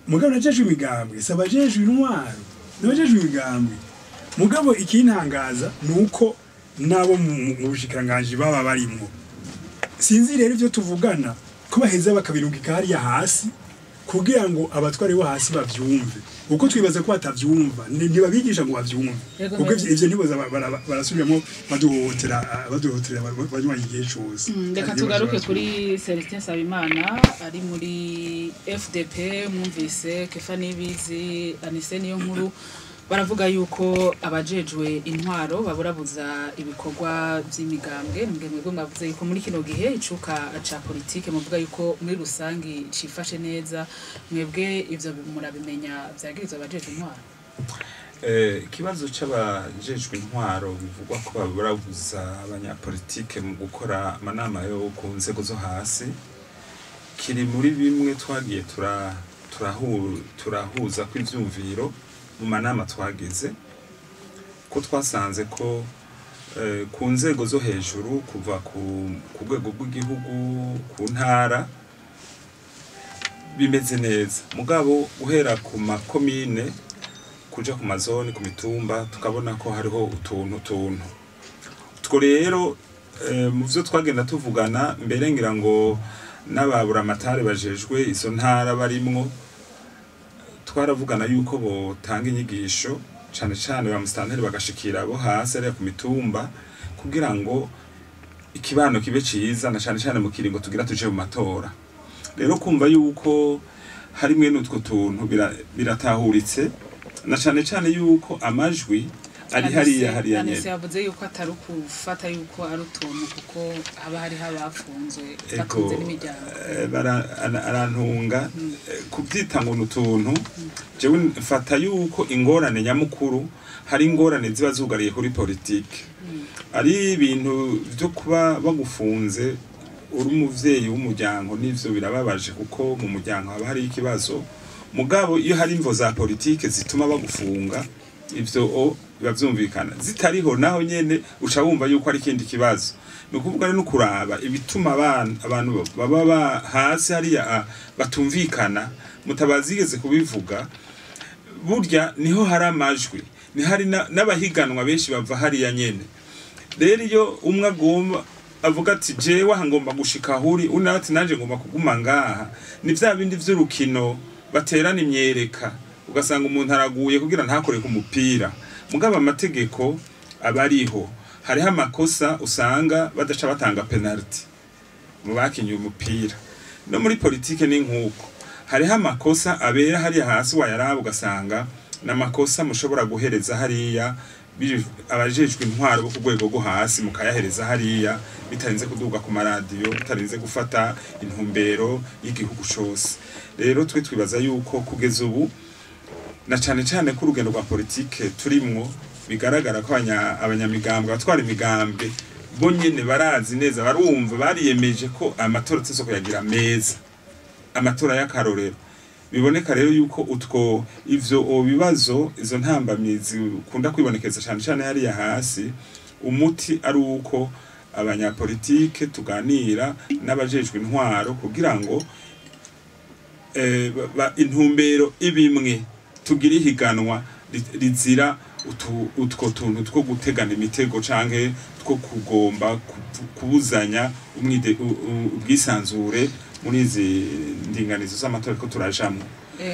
Mugabo najejwe imigambwe si abajejwe intwaro, n'abajejwe imigambwe. Mugabo ikintangaza ni uko nabo mu bushikiranganji baba barimwo, sinzi rero ivyo tuvugana ko baheza bakabirungika hariya hasi kugira ngo abatwari bo hasi bavyumve, uko twibaza ko batavyumva, ntibabigisha ngo bavyumve. Yego, kuko mbere. Ivyo ntiboza barasubiramo baduhohotera banywanyi igihe cose. Reka Iyo tugaruke bavyumva. kuri Celestin Sabimana ari muri FDP. Mwumvise Kefa Nibizi, Anise niyo nkuru, baravuga yuko abajejwe intwaro baburabuza ibikorwa vy'imigambwe. Mbwe mwebwe mwavuze yuko muri kino gihe icuka ca politike, muvuga yuko muri rusangi cifashe neza. Mwebwe ivyo murabimenya vyagirizwa abajejwe intwaro? Ikibazo c'abajejwe intwaro bivugwa ko baburabuza abanyapolitike mu gukora amanama yo ku nzego zo hasi kiri muri bimwe twagiye turahuza kw'ivyumviro mu manama twagize, ko twasanze ko ku nzego zo hejuru kuva ku rwego rw'igihugu, ku ntara bimeze neza, mugabo guhera ku makomine kuja ku mazone, ku mitumba, tukabona ko hariho utuntu tuntu utwo rero mu vyo twagenda tuvugana mbere, ngira ngo n'ababuramatari bajejwe izo ntara barimwo, twaravugana yuko botanga inyigisho cane cane ba musitanteri bagashikira abo hasi ariya ku mitumba, kugira ngo ikibano kibe ciza, na cane cane mu kiringo tugira tuje mu matora. Rero kumva yuko hari mwene utwo tuntu biratahuritse, na cane cane yuko amajwi ari hariya hariya nyene. Anise yavuze yuko atari ukufata yuko ari utuntu, kuko haba hariho abafunzwe batunze n'imiryango. Arantunga kubyita ngo n'utuntu. Jewe mfata yuko ingorane nyamukuru hari ingorane ziba zugariye kuri politike, ari ibintu byo kuba bagufunze uri umuvyeyi w'umuryango, n'ivyo birababaje kuko mu muryango haba hari ikibazo. Mugabo iyo hari imvo za politike zituma bagufunga, ivyo biba vyumvikana. Zitariho naho nyene uca wumva yuko ari ikindi kibazo. Ni ukuvuga rero no kuraba ibituma abantu baba hasi hariya batumvikana. Mutabazi yigeze kubivuga, burya niho hari amajwi, ni hari n'abahiganwa benshi bava hariya nyene. Rero iyo umwe agomba avuga ati jewe aha ngomba gushika ahuri, undi nawe ati nanje ngomba kuguma ngaha, ni vya bindi vy'urukino baterana imyereka, ugasanga umuntu araguye kugira ntakore ku mupira. Mugabo amategeko aba ariho, hariho amakosa usanga badaca batanga penalty mu bakinye umupira. No muri politike ni nkuko, hariho amakosa abera hariya hasi wayaraba ugasanga n'amakosa mushobora guhereza hariya abajejwe intwaro bo ku rwego rwo hasi, mukayahereza hariya bitarinze kuduga ku maradiyo, bitarinze gufata intumbero y'igihugu cose. Rero twe twibaza yuko kugeza ubu, na cane cane ko urugendo rwa politike turimwo, bigaragara ko abanyamigambwe, abatwara imigambwe bo nyene barazi neza, barumva, bariyemeje ko amatora tuzo kuyagira meza, amatora y'akarorero. Biboneka rero yuko utwo ivyo bibazo, izo ntambamyi zikunda kwibonekeza cane cane hariya hasi, umuti ari uko abanyapolitike tuganira n'abajejwe intwaro kugira ngo intumbero ibimwe, tugire ihiganwa rizira utwo tuntu two gutegana imitego canke two kugomba kubuzanya ubwisanzure muri izi ndinganizo z'amatora ko turajamwo.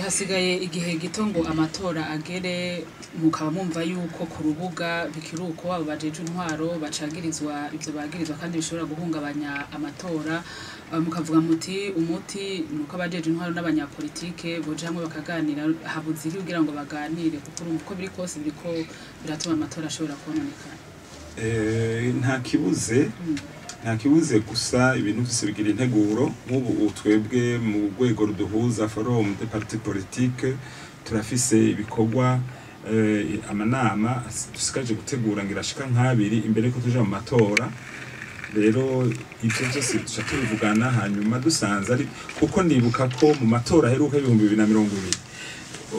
Hasigaye igihe gito ngo amatora agere, mukaba mumva yuko ku rubuga bikiri uko, abo bajeje intwaro bacagirizwa ivyo bagirizwa kandi bishobora guhungabanya amatora. Mukavuga muti umuti nuko abajeje intwaro n'abanyapolitike boja hamwe bakaganira. Habuze iki kugira ngo baganire? Kuko urumva uko biri kose biriko biratuma amatora ashobora kononekara. Nta kibuze, nta kibuze, gusa ibintu byose bigira integuro. Nk'ubu twebwe mu rwego ruduhuza, Forum des partis politiques, turafise ibikorwa, amanama dusigaje gutegura ngira ashika nk'abiri imbere ko tuja mu matora. Rero ivyo byose duca tubivugana, hanyuma dusanze ari kuko ndibuka ko mu matora aheruka 2020,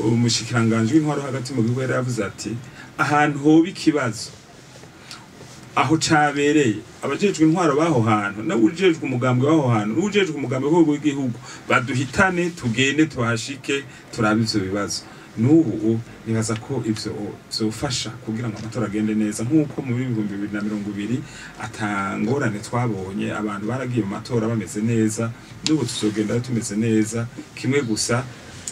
umushikiranganji w'intwaro hagati mu gihugu yari yavuze ati ahantu hoba ikibazo, aho cabereye, abajejwe intwaro baho hantu n'abujejwe umugambwe baho hantu n'ubujejwe umugambwe w'igihugu baduhitane, tugende tuhashike turabe ivyo bibazo. N'ubu nibaza ko ivyo vyofasha kugira ngo amatora agende neza, nk'uko muri 2020 atangorane twabonye, abantu baragiye mu matora bameze neza. N'ubu tuzogenda tumeze neza. Kimwe gusa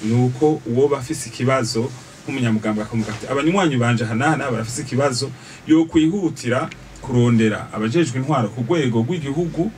nuko uwo bafise ikibazo nk'umunyamugambwe akavuga ati abanywanyi banje aha n'aha n'aha barafise ikibazo, yo kwihutira kurondera abajejwe intwaro ku rwego rw'igihugu,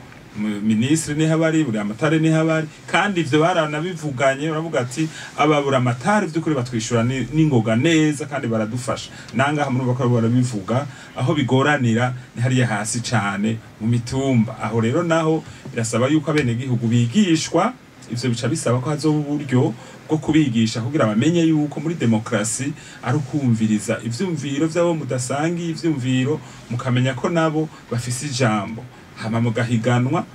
minisitiri niho abari, buri amatare niho abari. Kandi ivyo baranabivuganye, baravuga ati ababura amatare vy'ukuri batwishura n'ingoga neza kandi baradufasha. Nangaha murumva ko barabivuga, aho bigoranira ni hariya hasi cane mu mitumba. Aho rero naho birasaba yuko abenegihugu bigishwa. Ivyo bica bisaba ko hazoba uburyo bwo kubigisha kugira bamenye yuko muri demokrasi ari ukumviriza ivyumviro vy'abo mudasangiye ivyumviro, mukamenya ko nabo bafise ijambo, hama mugahiganwa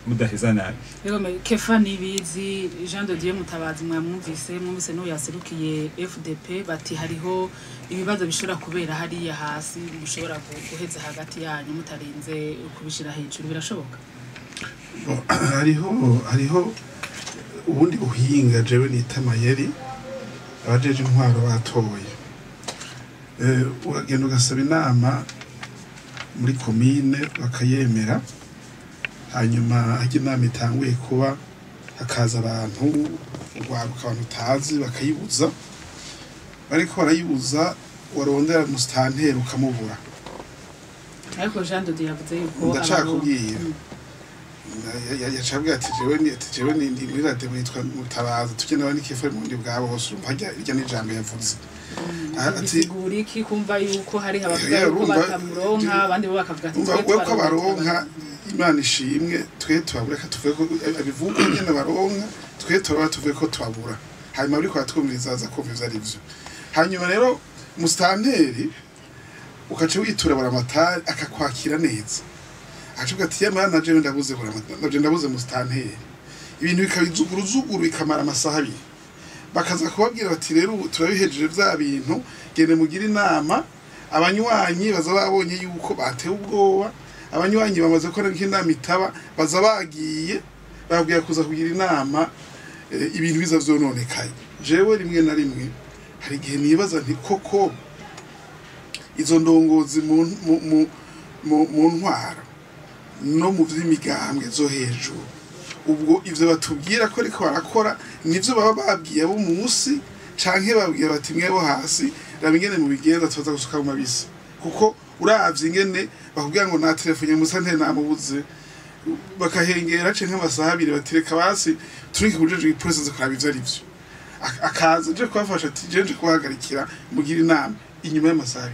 mudaheza nabi. Rero Kefa Nibizi, Jean de Dieu Mutabazi mwamwumvise, mwumvise n'uyu yaserukiye FDP, bati hariho ibibazo bishobora kubera hariya hasi mushobora guheza hagati yanyu mutarinze kubishira hejuru, birashoboka? Bon, hariho ubundi buhinga jewe nita mayeri abajeje intwaro batoye. Uragenda ugasaba inama muri komine bakayemera, hanyuma hajya inama itanguye kuba hakaza abantu urwaruka, abantu utazi, bakayibuza. Bariko barayibuza, warondera musitanteri ukamubura. Ariko Jean de Dieu yavuze yuko Ndacakubwiye. Yacabwiye ati jewe ni, ati jewe ni ndi muri radio nitwa Mutabazi, tugenda abandi Kefa mu bundi bwabo hose, urumva harya irya n'ijambo yavuze. Ati Bisigura iki kumva yuko hari abavuga Yeah, yuko urumva- batamuronka, abandi bo bakavuga ati umva twe we ko tubaronka, baronka, Imana ishimwe, twe tubabura, reka tuvuge ko abivuga nyene baronka, twe turaba tuvuge ko tubabura, hanyuma ariko baratwumviriza baza kumva ivyo ari vyo. Hanyuma rero musitanteri ukaca witura buramatari akakwakira neza, akavuga ati yamara na jewe ndabuze buramatari, naje ndabuze musitanteri, ibintu bikabizuguruzuguru bikamara amasaha 2, bakaza kubabwira bati rero ubu turabihejeje vya bintu, gende mugire inama. Abanywanyi baza babonye yuko batewe ubwoba, abanywanyi bamaze gukora nk'inama itaba, baza bagiye bababwira kuza kugira inama, ibintu biza vyononekaye. Jewe rimwe na rimwe hari igihe nibaza nti koko izo ndongozi mu ntwaro no mu vy'imigambwe zo hejuru, ubwo ivyo batubwira ko ariko barakora nivyo baba babwiye abo munsi, canke babwira bati mwe bo hasi raba ingene mubigenza tuza gusuka mu mabisi? Kuko uravye ingene bakubwira ngo na telefone musa nte namubuze, bakahengera canke amasaha 2, batireka basi turike kujeje ipolisi zo kuraba ivyo ari vyo. Akaza je kubafasha ati je nje kubahagarikira mugira inama, inyuma y'amasaha 2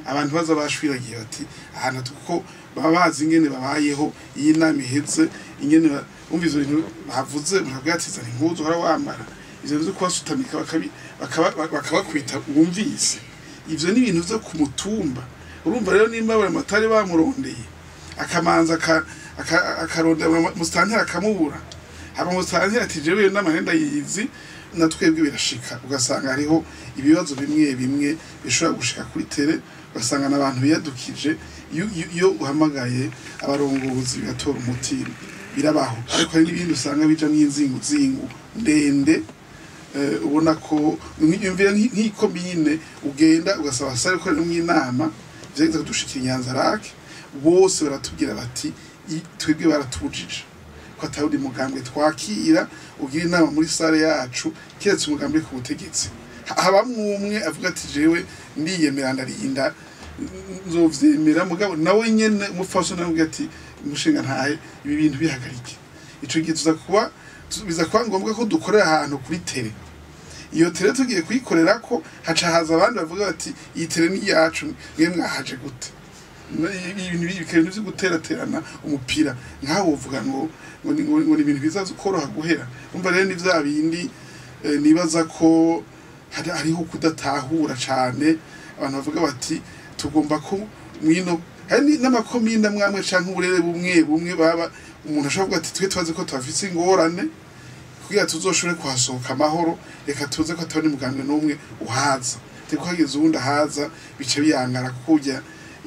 abantu baza bashwiragiye bati ahantu, kuko baba bazi ingene babayeho. Iyi nama iheze ingene umva ivyo bintu bavuze, murabwira ati zana impuzu uhora wambara, ivyo bintu vyo kubasutamika bakabakwita, wumvise ivyo ni ibintu vyo ku mutumba. Urumva rero nimba buramatari bamurondeye akamanza akarondera musitanteri akamubura, hama musitanteri ati jewe iyo nama ndayizi. Na twebwe birashika ugasanga hariho ibibazo bimwe bimwe bishobora gushika kuri terrain, ugasanga n'abantu biyadukije. Iyo uhamagaye abarongozi bigatora umuti, birabaho. Ariko hari n'ibindi usanga bijamwo inzinguzingu ndende, ubona ko yumvira nk'ikomine ugenda ugasaba salle gukoreramo inama, vyageze kudushikira Inyanza-Lac, bose baratubwira bati twebwe baratubujije ko atawundi mugambwe twakira ugira inama muri salle yacu keretse umugambi uri ku butegetsi. Habamwo umwe avuga ati jewe ndiyemera ndarinda nzovyemera, mugabo nawe nyene umupfasoni avuga ati umushinga ntahe ibi bintu bihagarike. Ico gihe tuza kuba biza kuba ngombwa ko dukorera ahantu kuri terrain. Iyo terrain tugiye kuyikorera ko haca haza abandi bavuga bati iyi terrain ni iyacu, mwe mwahaje gute? Ibintu ibintu vyo guteraterana umupira nkaho wovuga ngo ni ibintu biza koroha guhera. Umva rero ni vya bindi, nibaza ko hariho kudatahura cane. Abantu bavuga bati tugomba ko mwino hari n'amakomine amwe canke uburere bumwe bumwe baba umuntu ashobora kuvuga ati twe tubazi ko tuhafise ingorane, kugira tuzoshobore kuhasohoka amahoro, reka tuze ko atabona umugambwe n'umwe uhaza. Ariko hageze uwundi ahaza bica biyangara, kuko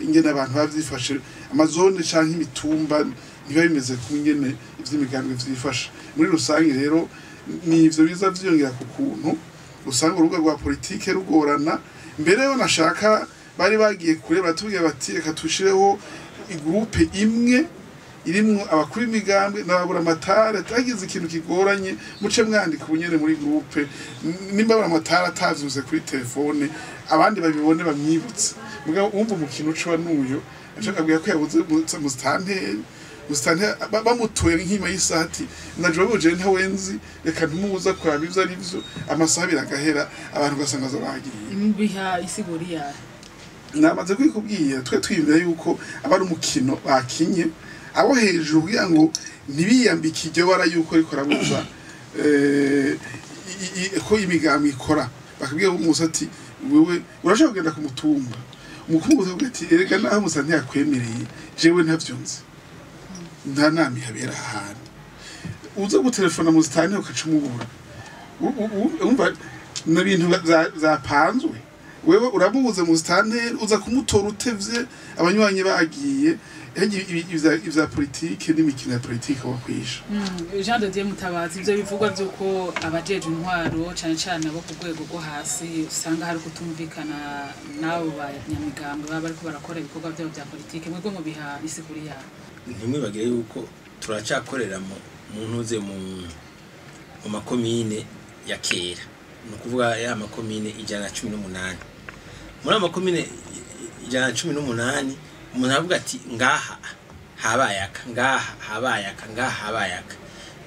ingene abantu bavyifashe amazone canke imitumba ntibiba bimeze kumwe ingene ivy'imigambwe vyifashe muri rusange. Rero ni ivyo biza vyiyongera ku kuntu usanga urubuga rwa politike rugorana. Mbere yo nashaka bari bagiye kure, baratubwira bati reka tushireho igroupe imwe irimwo abakuru b'imigambwe n'ababuramatari, atagize ikintu kigoranye muce mwandika ubunyene muri groupe, nimba aburamatari atavyuze kuri telefone abandi babibone bamwibutse. Mugabo wumva umukino uca n'uyo aca akabwira ko yabuze musitanteri bamutoye nk'ima y'isaha ati naje babuje ntawenzi, reka ntumubuza kuraba ivyo ari vyo. Amasaha 2 agahera, abantu ugasanga bagiye. Biha isiguri yawe? Namaze kwikubwira, twe twiyumvira yuko aba ari umukino bakinye. Abo hejuru kugira ngo ntibiyambike iryo bara yuko riko rabuza ko imigambi ikora, bakabwira umuntu ati wewe urashobora kugenda ku mutumba, umukungu akavuga ati erega naho musa ntiyakwemereye, jewe ntavyo nzi, nta nama ihabera ahantu. Uza gutelefona mu zitani ukaca umubura. Umva n'ibintu zapanzwe, wewe uramubuze mu zitani, uza kumutora utevye, abanywanyi bagiye. Ivya politike n'imikino ya politike wakwisha. Jean de Dieu Mutabazi, ivyo bivugwa vy'uko abajeje intwaro cane cane abo ku rwego rwo hasi usanga hari kutumvikana n'abo banyamigambwe baba bariko barakora ibikorwa vyabo vya politike, mwebwe mubiha isiguri yabo? Ntimwibagire yuko turacyakorera mu ntuze mu makomine ya kera, ni ukuvuga ya makomine 118. Muri ayo makomine 118 umuntu aravuga ati ngaha habaye aka, ngaha habaye aka, ngaha habaye aka.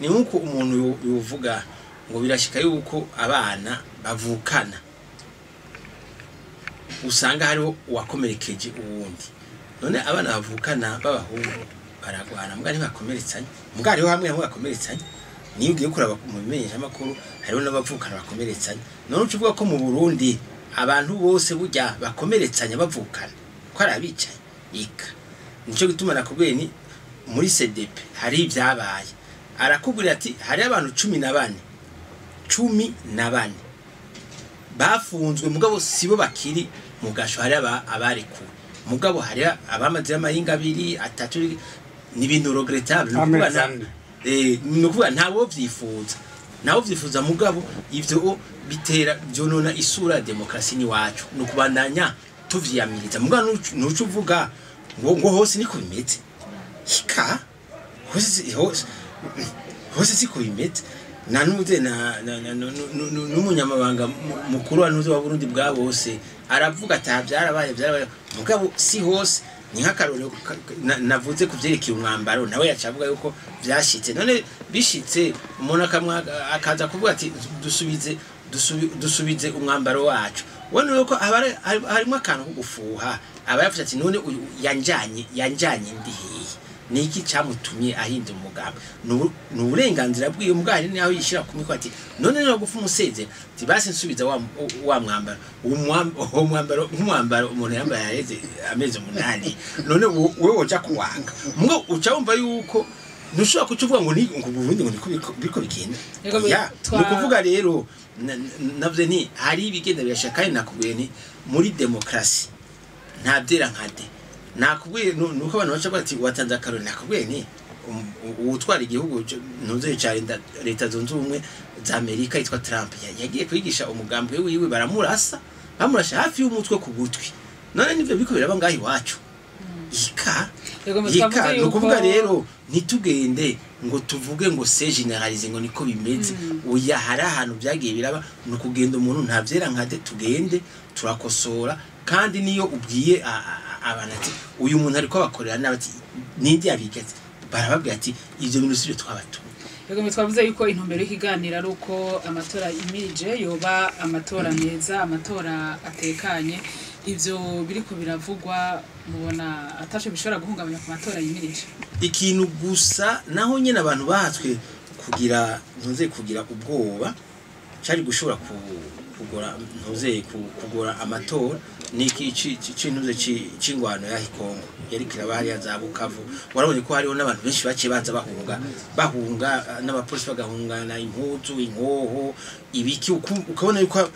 Ni nk'uko umuntu yovuga ngo birashika yuko abana bavukana usanga hariho uwakomerekeje uwundi. None abana bavukana b'abahungu baragwana mbwa ntibakomeretsanye, mbwa hariho hamwe hamwe bakomeretsanye. Niyo ugiye kuraba mu bimenyeshamakuru hariho n'abavukana bakomeretsanye. None uca uvuga ko mu Burundi abantu bose burya bakomeretsanya bavukana ko ari abicaye? Ika nico gituma nakubwiye ni muri CDP hari ibyabaye. Arakubwira ati hari abantu 14 14 bafunzwe, mugabo sibo bakiri mu gasho, hari abarekuwe, mugabo hari abamaze amahinga 2 3. Ni ibintu regrettable, ni ukuvuga ntawo vyifuza, ntawo vyifuza, mugabo ivyo bitera byonona isura ya demokrasi ni wacu, ni ukubandanya tuvyiyamiriza. Mugabo nuca uvuga ngo hose niko bimeze. Hika hose siko bimeze. Na nuze na n'umunyamabanga mukuru wa nuze wa Burundi bwa bose aravuga ati byarabaye, mugabo si hose. Ni nk'akarorero navuze ku vyerekeye umwambaro, nawe yacavuga yuko vyashitse. None bishitse umuntu akaza kuvuga ati dusubize umwambaro wacu, ubona yuko harimo akantu ko gufuha. Aba yavuze ati none uyu yanjanye ndi hehe? Niki cyamutumye ahinda umugambi? Ni uburenganzira bw'iyo mbwari, naho yishira ku miko ati none niba gufa umusezera ati basi nsubiza wa mwambaro, uwo mwambaro nk'umwambaro umuntu yambaye yareze amezi 8, none wewe woja kuwanga. Mugabo uca wumva yuko ntushobora kucuvuga ngo ni ngo Burundi ngo niko biriko bigenda. Ni ukuvuga rero navyo ni hari ibigenda birashaka. Kandi nakubwiye ni muri demokrasi nta byera nka de. Nakubwiye nuko abantu baca bati watanze akarori. Nakubwiye ni uwutwara igihugu ntuze ca Leta Zunze Ubumwe za Amerika yitwa Trump yagiye kwigisha umugambi wiwe, baramurasa, bamurasha hafi y'umutwe ku gutwi. None nivyo biriko biraba ngaho iwacu. Ika ni ukuvuga rero ntitugende ngo tuvuge ngo se generalize ngo niko bimeze. Oya, hari ahantu byagiye biraba. Ni ukugenda umuntu nta vyera nka de, tugende turakosora. Kandi niyo ubwiye abantu ati uyu muntu ariko abakorera nabi, ati nindi yabigeze, barababwira ati ivyo bintu sivyo twabatumye. Yego, twavuze yuko intumbero y'ikiganiro ari uko amatora imirije yoba amatora meza, amatora atekanye. Ivyo biriko biravugwa mubona ataco bishobora guhungabanya ku matora yimirije? Ikintu gusa naho nyene abantu bahatswe kugira ntuze kugira ubwoba cari gushobora kugora ntuze kugora amatora ni iki cintuze c'ingwano ya Kongo yari kiraba hariya za Bukavu. Warabonye ko hariho n'abantu benshi baciye baza bahunga n'abapolisi bagahungana impuzu, inkoho, ibiki, ukabona yuko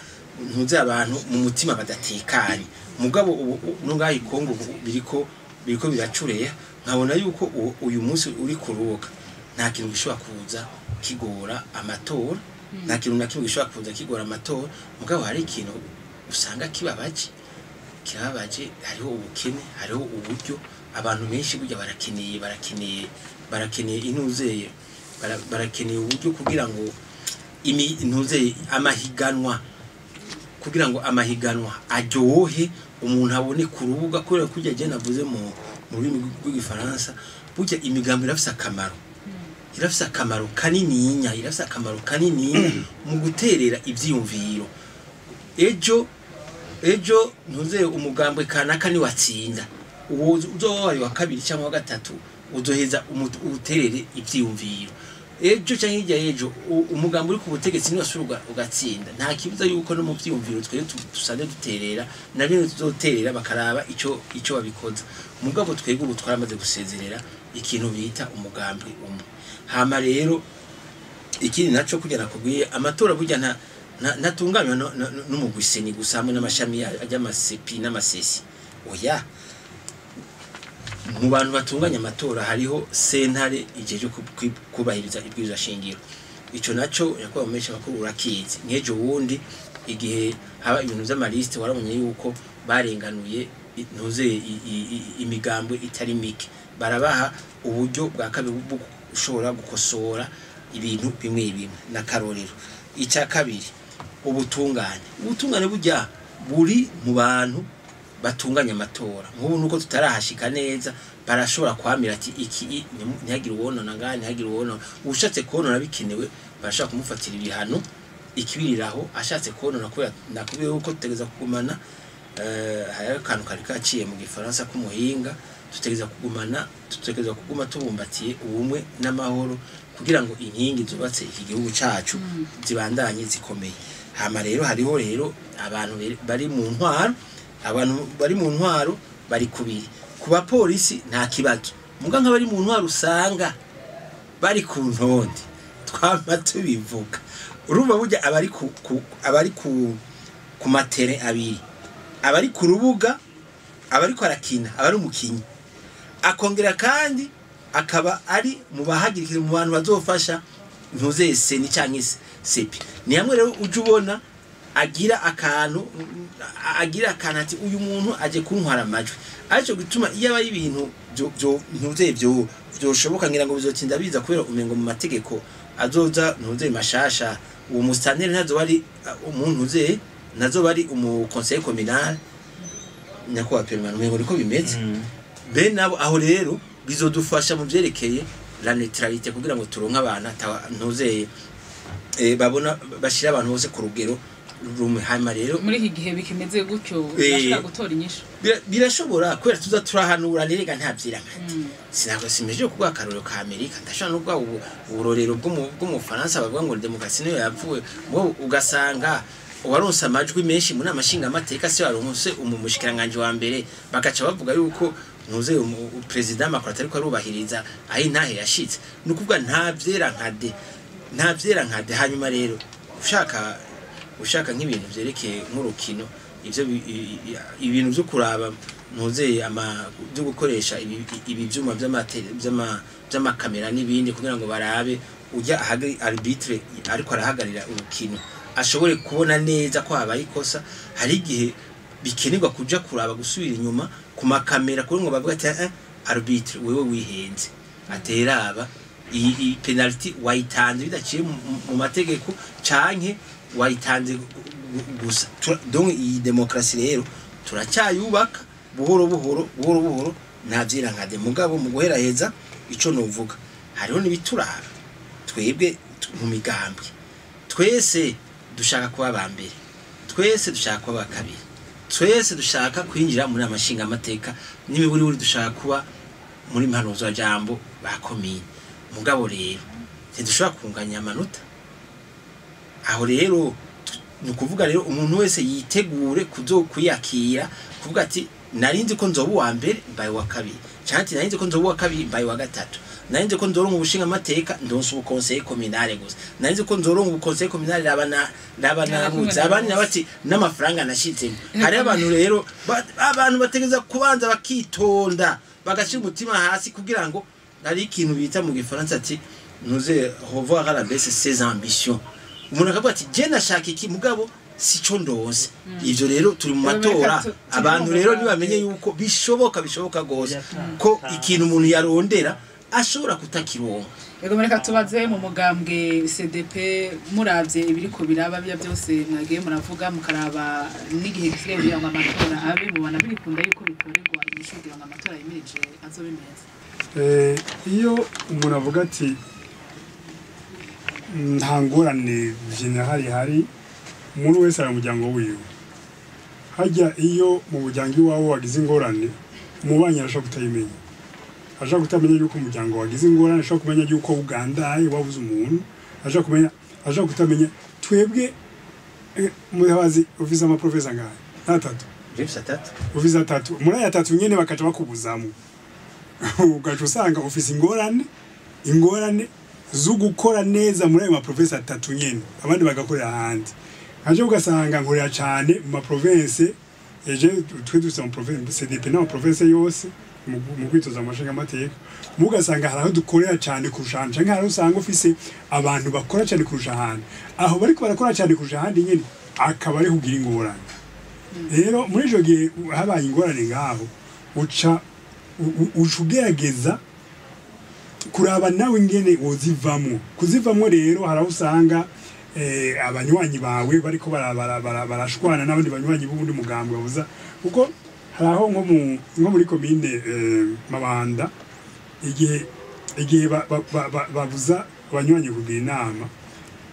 ntuze abantu mu mutima badatekanye. Mugabo ubu nungaho Kongo biriko biracureya, nkabona yuko uyu munsi uri kuruka nta kintu gishobora kuza kigora amatora, nta kintu na kimwe gishobora kuza kigora amatora. Mugabo hari ikintu usanga kibabaje, hariho ubukene, hariho uburyo abantu benshi burya barakeneye inuzeye, barakeneye uburyo kugira ngo inuzeye amahiganwa, kugira ngo amahiganwa aryohe, umuntu abone ku rubuga. Kubera kurya je navuze mu rurimi rw'igifaransa, burya imigambi irafise akamaro, irafise akamaro kanininya, irafise akamaro kanininya mu guterera ivyiyumviro. Ejo ntuze umugambwe kanaka ni watsinda, uwo uzoba wari wa kabiri cyangwa wa gatatu Uzoheza uterere ivyiyumviro. Ejo canke hirya y'ejo, umugambi uri ku butegetsi niwasubira ugatsinda, nta kibuza yuko no mu vyiyumviro twebwe dusanzwe duterera na bimwe tuzoterera, bakaraba ico babikoza. Mugabo twebwe ubu twaramaze gusezerera ikintu bita umugambi umwe. Hama rero ikindi naco, kugira nakubwiye, amatora burya ntatunganywa n'umugwi CENI gusa hamwe n'amashami y'ama CEPI n'ama CECI. Oya, mu bantu batunganya amatora hariho sentare ijeje kubahiriza ibwirizwa shingiro. Ico naco, nyakubahwa mumenyesha makuru, urakizi. Nk'ejo wundi igihe haba ibintu vy'ama listes, warabonye yuko barenganuye ntuze imigambwe itari mike, barabaha uburyo bwa kabiri bwo gushobora gukosora ibintu bimwe bimwe n'akarorero. Icya kabiri, ubutungane burya buri mu bantu batunganya amatora. Nk'ubu nuko tutarahashika neza, barashobora kwamira ati iki ntihagire uwonona ngaha, ntihagire uwonona. Ushatse konona bikenewe, barashobora kumufatira ibihano ikibiriraho ashatse konona, kubera nakubwiye yuko tutegeza kugumana hariho akantu kari kaciye mu gifaransa k'umuhinga, tutegeza kugumana, tutegeza kuguma tubumbatiye ubumwe n'amahoro kugira ngo inkingi zubatse iki gihugu cacu zibandanye zikomeye. Hama rero hariho rero abantu bari mu ntwaro. Abantu bari mu ntwaro bari kubiri. Ku bapolisi nta kibazo, muga nk'abari mu ntwaro usanga bari ku ntonde, twama tubivuga. Urumva burya abari ku ma terrains abiri, abari ku rubuga, abariko arakina, abari umukinyi, akongera kandi akaba ari mu bahagirikira, mu bantu bazofasha ntuzese CENI canke CEPI. Ni hamwe rero uje ubona agira akantu ati uyu muntu aje kuntwara amajwi. Aricyo gituma iyo aba ari ibintu ntuze byo byoshoboka, ngira ngo bizotinda biza, kubera umengo mu mategeko azoza ntuze mashasha, uwo musitanteri ntazoba ari umuntu uze, ntazoba ari umu conseiller communal, nyakubahwa permanent, umengo niko bimeze. Be nabo aho rero bizodufasha mu vyerekeye la neutralité, kugira ngo turonke abantu ntuzeye babona bashira abantu bose ku rugero rumwe. Hanyuma rero Muri iki gihe bikimeze gutyo, birashobora gutora inyishu? Birashobora, kubera tuza turahanura. Rega nta vyirankati, sinabwo simeje kuguha akarorero ka Amerika, ndashobora no kuguha uburorero bwo mu Faransa bavuga ngo demokarasi niyo yapfuye, ngo ugasanga uwaronse amajwi menshi mu nama nshingamateka se waronse umushikiranganji wa mbere, bagaca bavuga yuko ntuze président Macron atariko arubahiriza aho intahe yashitse. Ni ukuvuga nta vyera nkade, nta vyera nkade. Hanyuma rero ushaka nk'ibintu vyerekeye nk'urukino, ivyo ibintu vyo kuraba ntuzeye ama byo gukoresha ibi vyuma vy'amakamera n'ibindi, kugira ngo barabe ujya ahagari arbitre ariko arahagarira urukino ashobore kubona neza ko habaye ikosa. Hari igihe bikenerwa kuja kuraba, gusubira inyuma ku makamera, kugira ngo bavuge ati arbitre, wewe wihenze, ateraba iyi penalty wayitanze bidaciye mu mategeko canke wayitanze gusa. Donc iyi demokarasi rero turacyayubaka buhoro buhoro, buhoro buhoro, nta vyirankade. Mugabo mu guheraheza, ico novuga, hariho n'ibituraba twebwe mu migambwe. Twese dushaka kuba aba mbere, twese dushaka kuba aba kabiri, twese dushaka kwinjira muri amashinga amateka n'imiburiburi, dushaka kuba muri mpanuzwajambo ba komine. Mugabo rero ntidushobora kunganya amanota. Aho rero ni ukuvuga rero umuntu wese yitegure kuzo kwiyakira, kuvuga ati narinzi ko nzoba uwa mbere, mbaye uwa kabiri, canke ati narinzi ko nzoba uwa kabiri, mbaye uwa gatatu, narinzi ko nzoronka ubushinga amateka, ndonse ubu conseiller communal gusa, narinzi ko nzoronka ubu conseiller communal, raba na raba nabuze. Abandi nabo ati n'amafaranga nashizemo. Hariho abantu rero abantu bategeza kubanza bakitonda, bagashira umutima hasi, kugira ngo hari ikintu bita mu gifaransa ati ntuze revoir à la baisse ses ambitions. Umuntu akavuga ati je nashaka iki, mugabo sico ndonse. Ivyo rero turi mu matora, abantu rero ntibamenye yuko bishoboka, bishoboka gose ko ikintu umuntu yarondera ashobora kutakironka. Yego, mureka tubaze mu mugambwe CDP. Muravye ibiriko biraba bya byose mwagiye muravuga, mukaraba n'igihe gisigaye kugira ngo amatora abe, mubona birikunda yuko bitorerwa inyishu kugira ngo amatora yimirije azobe meza? Iyo umuntu avuga ati nta ngorane générale ihari, umuntu wese ari mu muryango wiwe. Hajya iyo mu muryango iwawe wagize ingorane, umubanyi arashobora kutayimenya. Ashobora kutamenya yuko umuryango wagize ingorane, ashobora kumenya yuko ugandaye wabuze umuntu, ashobora kumenya, ashobora kutamenya. Twebwe Mutabazi, ufise ama provinces angahe? Atatu? James, atatu. Ufise atatu. Muri aya atatu nyene bakaca bakubuzamo, ugaca usanga ufise ingorane zo gukora neza muri ayo ma provinces atatu nyene, abandi bagakorera ahandi. Nkaje ugasanga nkorera cane mu ma provinces. Eje twe dufise ama provinces, CDP n'ama provinces yose mu kwitoza amashinga amateka, mugasanga hari aho dukorera cane kurusha ahandi, canke hari aho usanga ufise abantu bakora cane kurusha ahandi. Aho bariko barakora cane kurusha ahandi nyene akaba ariho ugira ingorane. Rero muri ico gihe habaye ingorane ngaho, uca ugerageza kuraba nawe ingene wozivamwo. Kuzivamwo rero, hari aho usanga abanywanyi bawe bariko barashwana n'abandi banywanyi b'ubundi mugambwe babuza, kuko hari aho nko muri komine Mabanda, igihe babuza abanywanyi kugira inama,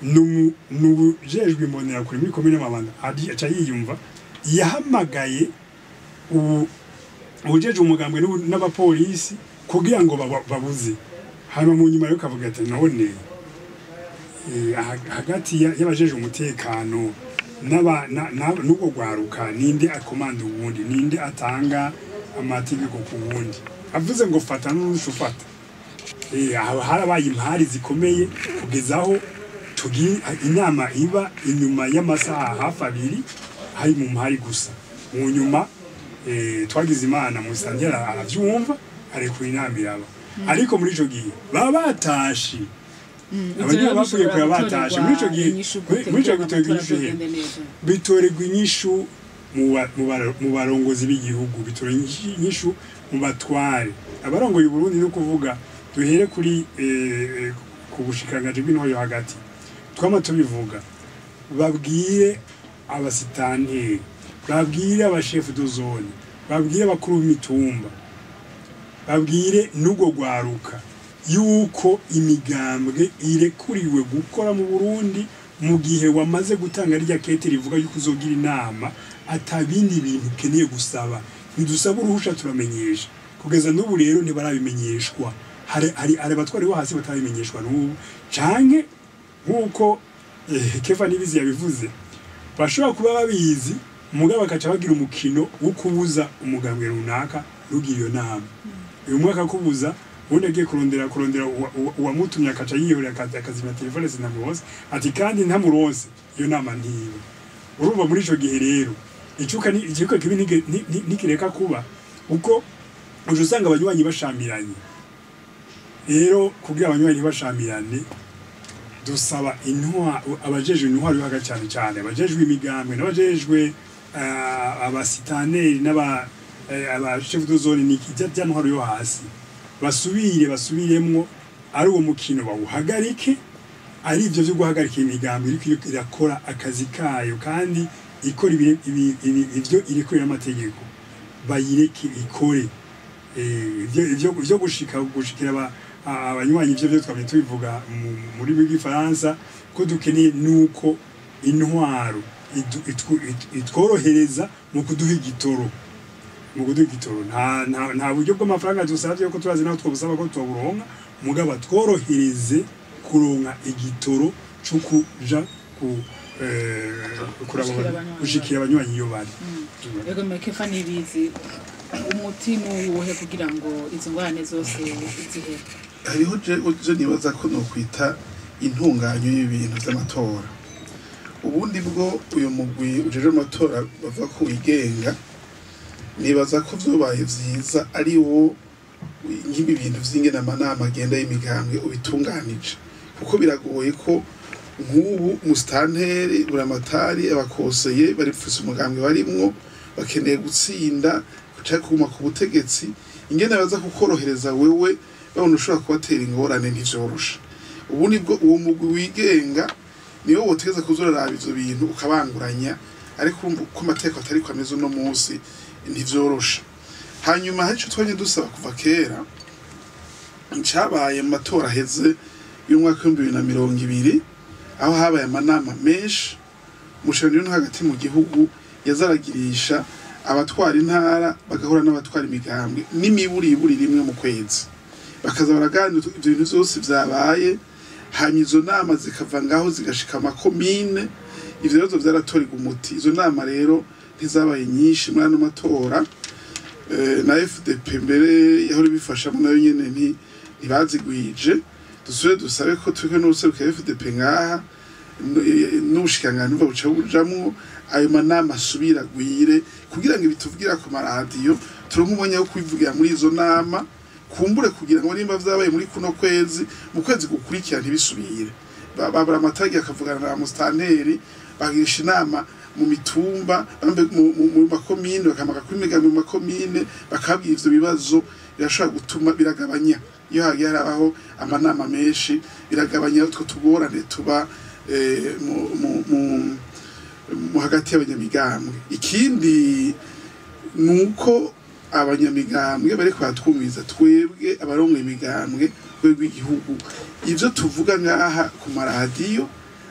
n'ubujejwe imbonerakure muri komine Mabanda aca yiyumva yahamagaye ubujeje umugambwe n'abapolisi kugira ngo babuze. Hanyuma mu nyuma rero kavuga ati: "None hagati y'abajeje umutekano n'ubwo rwaruka, ninde akomanda uwundi? Ninde atanga amategeko ku wundi?" Avuze ngo fata n'urusha ufata. Aho harabaye impari zikomeye kugeza aho tugira inama iba inyuma y'amasaha hafi 2, hari mu mpari gusa. Mu nyuma twagize Imana, musitanteri aravyumva, arekura, inama iraba. Ariko muri ico gihe baba batashe, abanyeshuri bavuye kure batashe. Muri ico gihe, muri ico gihe inyishu he? Bitorerwa inyishu mu barongozi b'igihugu, bitorerwa inyishu mu batware, abarongoye Uburundi. No kuvuga duhere kuri ku bushikiranganji bw'intwaro yo hagati, twama tubivuga, babwire abasitanteri, babwire aba chefs de zone, babwire abakuru b'imitumba, babwire n'ubwo rwaruka yuko imigambwe irekuriwe gukora mu Burundi mu gihe wamaze gutanga rya kete rivuga yuko uzogira inama, atabindi bintu ukeneye gusaba. Ntidusaba uruhusha, turamenyesha. Kugeza n'ubu rero ntibarabimenyeshwa. Hari abatwari bo hasi batarabimenyeshwa n'ubu, canke nk'uko Kefa Nibizi yabivuze, bashobora kuba babizi, mugabo bakaca bagira umukino wo kubuza umugambwe runaka rugira iyo nama. Uyu mwaka kubuza, ubundi agiye kurondera uwamutumye, akaca yihorera, akazimya telefone, sinamuronse ati, kandi ntamuronse, iyo nama ntiba. Urumva muri ico gihe rero icuka ni ikibuga kibi, ntikireka kuba, uko uje usanga abanywanyi bashamiranye. Rero kugira abanywanyi ntibashamirane, dusaba abajejwe intwaro yo hagati, cyane cyane abajejwe imigambwe n'abajejwe abasitaneri n'aba aba chef de zone, ni ijya ntwaro yo hasi, basubire basubiremwo ari uwo mukino bawuhagarike, ari ivyo vyo guhagarika imigambi iriko irakora akazi kayo kandi ikora ivyo irekurira amategeko, bayireke ikore. Ivyo gushikira abanywanyi, ivyo byo twabye tubivuga muri rw'igifaransa, ko dukeneye nuko intwaro itworohereza mu kuduha igitoro, mu kuduha igitoro. Nta buryo bw'amafaranga dusavye, ko turazi naho twobusaba ko tuburonka, mugabo tworohereze kuronka igitoro co kuja ku kuraba Gushikira abanywanyi. Gushikira abanywanyi iyo bari. Ego, Kefa Nibizi, umuti nuwuhe kugira ngo izo ngorane zose zihere? Hariho je nibaza ko nokwita intunganyo y'ibintu vy'amatora. Ubundi bwo uyu mugwi ujejwe amatora bavuga ko wigenga, nibaza ko vyobaye vyiza ari wo nk'ibi bintu vy'ingene amanama agenda y'imigambwe ubitunganije, kuko biragoye ko nk'ubu musitanteri, buramatari, abakoseye baripfuse umugambwe barimwo, bakeneye gutsinda canke kuguma ku butegetsi. Ingene baza kukorohereza wewe babona ushobora kubatera ingorane, ntivyoroshe. Ubu nibwo uwo mugwi wigenga niwo wotegeza kuza uraraba ivyo bintu ukabanguranya, ariko urumva uko amategeko atariko ameze uno munsi, ntivyoroshe. Hanyuma hari ico twanye dusaba kuva kera. Cabaye mu matora aheze y'umwaka w'2020, aho habaye amanama menshi, umushikiranganji no hagati mu gihugu yazaragirisha abatwara intara bagahura n'abatwara imigambwe n'imiburiburi rimwe mu kwezi. Bakaza baraganira ivyo bintu vyose vyabaye, hanyuma izo nama zikava ngaho zigashika amakomine. Ivyo bibazo vyaratorerwa umuti. Izo nama rero ntizabaye nyinshi muri ano matora. Na FDP mbere yahora ibifashamo, nayo nyene ntibazigwije. Dusubire dusabe ko turiko n'uwuserukira FDP ngaha n'ubushikiranganji numva buca bujamwo, ayo manama asubira agwire, kugira ngo ibituvugira ku maradiyo turonke umwanya wo kubivugira muri izo nama, kumbure kugira ngo nimba vyabaye muri kuno kwezi, mu kwezi gukurikira ntibisubire. Babura amatagi akavugana na musitanteri, bagirisha inama mu mitumba, bambe mu makomine, bakamaka kw'imigambi mu makomine, bakabwira ivyo bibazo. Birashobora gutuma biragabanya, iyo hagiye harabaho amanama menshi, biragabanya utwo tugorane tuba mu hagati y'abanyamigambwe. Ikindi ni uko abanyamigambwe bariko baratwumviriza, twebwe abarongoye imigambwe rwego rw'igihugu, ivyo tuvuga ngaha ku maradiyo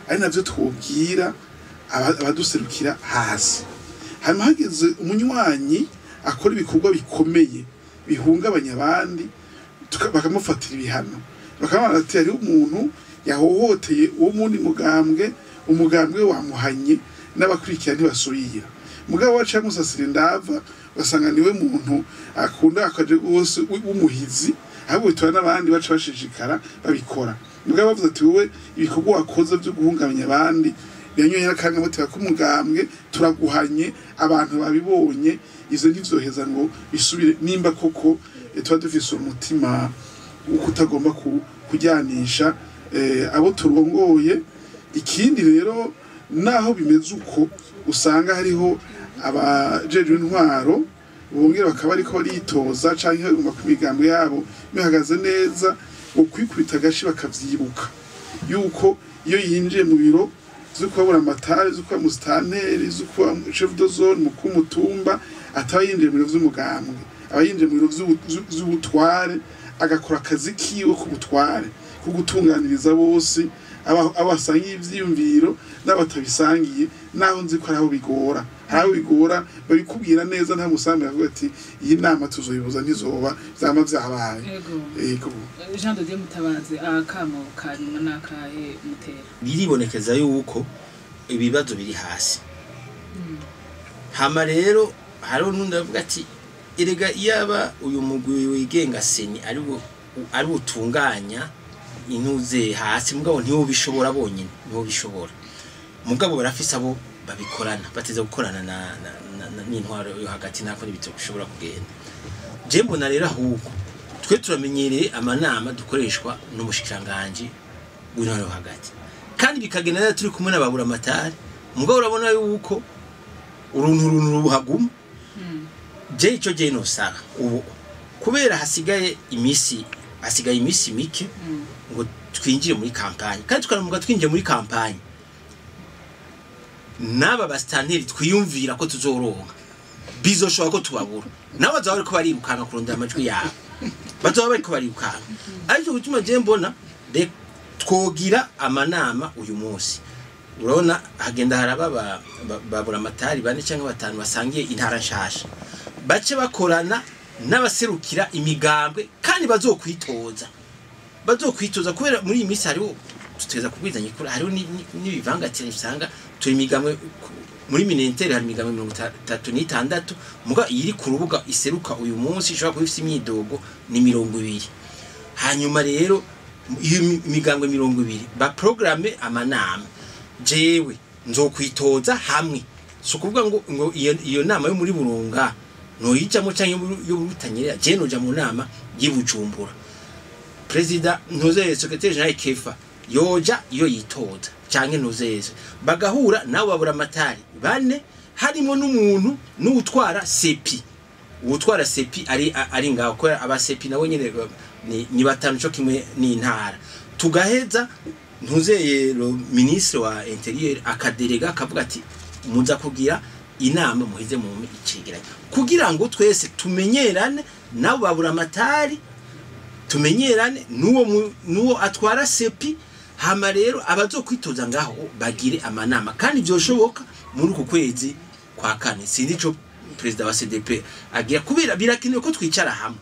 ari navyo twobwira abaduserukira hasi. Hanyuma hageze umunywanyi akora ibikorwa bikomeye bihungabanya abandi, bakamufatira ibihano, bakabona ati hariho umuntu yahohoteye uwo mundi mugambwe, umugambwe wamuhanye, n'abakurikira ntibasubira. Mugabo wacu yamusasira indava, ugasanga niwe muntu akunda akaje rwose w'umuhizi, ahubwo bituma n'abandi baca bashishikara babikora. Mugabo bavuze ati wowe ibikorwa wakoze byo guhungabanya abandi biranyoye n'akangamutima k'umugambwe, turaguhanye, abantu babibonye. Ivyo ntivyoheza ngo bisubire nimba koko tuba dufise umutima wo kutagomba kujyanisha abo turongoye. Ikindi rero, naho bimeze uko, usanga hariho abajejwe intwaro bongera bakaba ariko baritoza canke bagomba ko imigambwe yabo bihagaze neza, ukwikubita agashi bakavyibuka yuko iyo yinjiye mu biro zo kuba amatari, zo kuba musitanteri, zo kuba chef de zone, mukuru mutumba, ataba yinjiye mu biro vy'umugambwe, aba yinjiye mu biro vy'ubutware, agakora akazi kiwe k'ubutware ko gutunganiriza bose, abasangiye ivyiyumviro n'abatabisangiye. Naho nzi ko hari aho bigora, hari aho bigora, babikubwira neza nta musambi, avuga ati iyi nama tuzoyibuza, ntizoba, vyama vyabaye. Yego. Yego. Jean de Dieu Mutabazi, akamo ka nyuma n'akahe mutera? Biribonekeza yuko ibibazo biri hasi. Hama rero hariho n'undi avuga ati erega iyaba uyu mugwi wigenga CENI ari utunganya intuze hasi, mugabo ntiwobishobora bonyine, ntiwobishobora. Mugabo barafise abo babikorana, bateza gukorana na n'intwaro yo hagati, nako n'ibito bishobora kugenda. Je mbona rero ahubwo twe turamenyereye amanama dukoreshwa n'umushikiranganji w'intwaro yo hagati, kandi bikagenda neza turi kumwe n'ababura amatari. Mugabo urabona yuko uruntu runtu ruhaguma. Je ico je nosaba ubu, kubera hasigaye imisi mike ngo twinjire muri campagne, kandi tukaramuka twinjiye muri campagne, n'aba basitanteri twiyumvira ko tuzoronka bizoshobora ko tubabura, nabo bazaba bariko barirukanga kurondera amajwi yabo, bazoba bariko barirukanga. Ariko gutuma je mbona twogira amanama uyu munsi, urabona hagenda haraba babura amatari bane cyangwa batanu basangiye intara nshasha, bace bakorana n'abaserukira imigambwe kandi bazokwitoza, kubera muri iyi minsi hariho tuteza kubwizanya kuri hariho n'ibivangatiranye. Usanga turi imigambwe muri ministère, hari imigambwe 36, muga iri ku rubuga iseruka uyu munsi ishobora kuba ifise imyidogo ni 20. Hanyuma rero iyo imigambwe 20 ba programme amanama, jewe nzokwitoza hamwe, si ukuvuga ngo iyo nama yo muri Burunga noyijamo canke yo muri Butanyerera, je noja mu nama y'i Bujumbura. Perezida ntuzeye secrétaire général Kefa yoja iyo yitoza canke ntuzeze, bagahura nabo babura amatari bane, harimo n'umuntu n'utwara CEPI, uwutwara CEPI ari ngaho, kubera aba CEPI nabo nyene ni batanu co kimwe n'intara. Tugaheza ntuzeye le ministre wa intérieur akaderega, akavuga ati muza kugira inama, muhize mu icegeranyo, kugira ngo twese tumenyerane nabo babura amatari, tumenyerane n'uwo atwara CEPI. Hama rero abazokwitoza ngaho bagire amanama, kandi byoshoboka muri uku kwezi kwa kane. Sinzi ico Perezida wa CDP agira, kubera birakenewe ko twicara hamwe,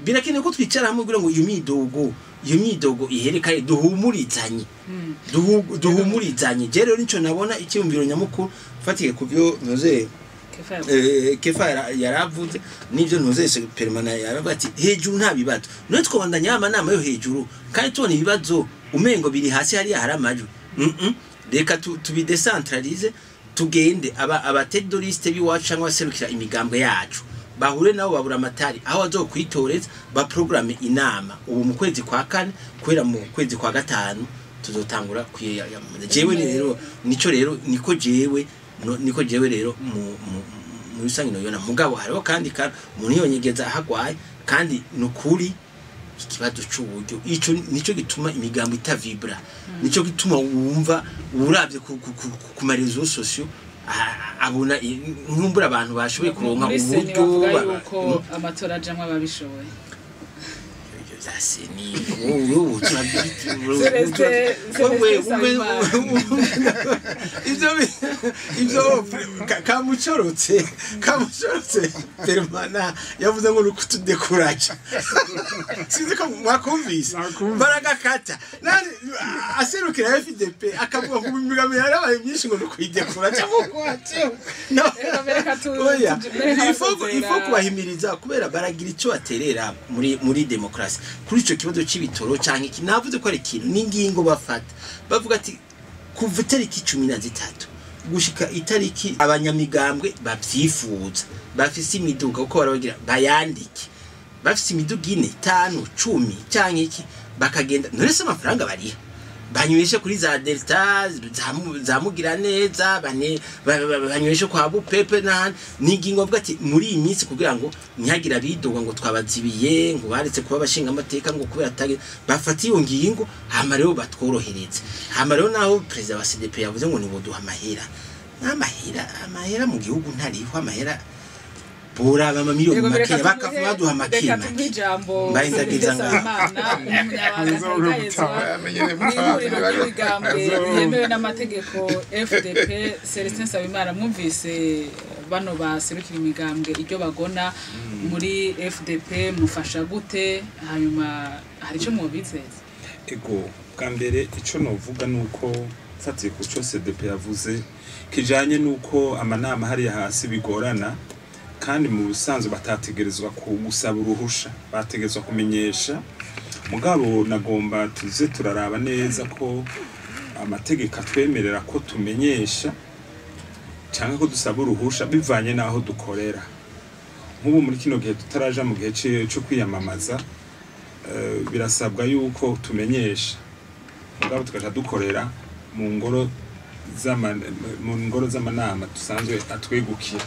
birakenewe ko twicara hamwe kugira ngo iyo myidogo ihere kandi duhumurizanye. Duhumurizanye. Je rero nico nabona icyumviro nyamukuru fatiye ku byo ntuze Kefa yavuze. Kefa yaravuze n'ibyo ntuze permanent yaravuze ati hejuru nta bibazo, none twabandanya amanama yo hejuru kandi tubona ibibazo umengo biri hasi hariya hari amajwi. Reka tubidecentralize, tugende aba têtes de liste b'iwacu cyangwa abaserukira imigambwe yacu bahure nabo babura amatari aho bazokwitoreza, baprograme inama ubu mu kwezi kwa kane, kubera mu kwezi kwa gatanu tuzotangura kwiyamamaza. Jewe rero nico rero niko jewe no, niko jewe rero mu rusange noyona. Mugabo hariho kandi umuntu yonyegeza ahagwaye, kandi nukuri ikibazo c'uburyo ico nico gituma imigambo itavibra, nico gituma wumva uravye ku ma réseaux sociaux abona nkumbura abantu bashoboye kuronka Muri CENI uburyo bavuga yuko amatora ajamwo ababishoboye. Ivyo vya CENI wowe. Celestin Nsabimana. Ivyo kamucorotse permanent yavuze ngo nukutudekuraja, sinzi ko mwakumvise. Nakumvise. Baragakata nani aserukira FDP akavuga ngo imigambi yarabaye myinshi ngo nukuyidekuraja no. Reka Oya, reka il faut kubahimiriza kubera baragira icyo baterera muri demokarasi. Kuri ico kibazo c'ibitoro canke iki, navuze ko ari ikintu n'ingingo bafata, bavuga ati kuva itariki 13 gushika itariki abanyamigambwe bavyifuza bafise imiduga, kuko barabagira bayandike, bafise imiduga ine, itanu, 10 canke iki, bakagenda. None se amafaranga bariha banyweshe kuri za Delta, za mugira neza bane banyweshe kwa Bupepe n'ahandi. Ni ingingo bavuga ati muri iyi minsi kugira ngo ntihagire abidoga ngo twabazibiye, ngo baretse kuba abashinga amateka ngo kubera atari bafata iyo ngingo. Hama rero batworohereze. Hama rero naho perezida wa CDP yavuze ngo niboduha amahera n'amahera, amahera mu gihugu ntariho, amahera boraba amamiliyoni Yego, reka makeya bakavuga baduha make reka tumuhe make. ijambo. Mbaye ndagiza Celestin ngaho. Nsabimana, umunyamabanga ntayegayezwa Amenyere mw'ihuriro ry'imigambwe Azoba. yemewe n'amategeko FDP. Celestin Nsabimana, mwumvise bano baserukira imigambwe iryo bagona muri FDP, mufasha gute? Hanyuma hari icyo mwobizeza? Ego, bwa mbere ico novuga nuko mfatiye ku co CDP yavuze kijanye nuko amanama hariya hasi bigorana, kandi mu busanzwe batategerezwa gusaba uruhusha, bategerezwa kumenyesha. Mugabo nagomba tuze turaraba neza ko amategeko atwemerera ko tumenyesha cyangwa ko dusaba uruhusha bivanye n'aho dukorera. Nk'ubu muri kino gihe tutaraja mu gihe co kwiyamamaza, birasabwa yuko tumenyesha, mugabo tugaca dukorera mu ngoro z'amanama dusanzwe atwegukira.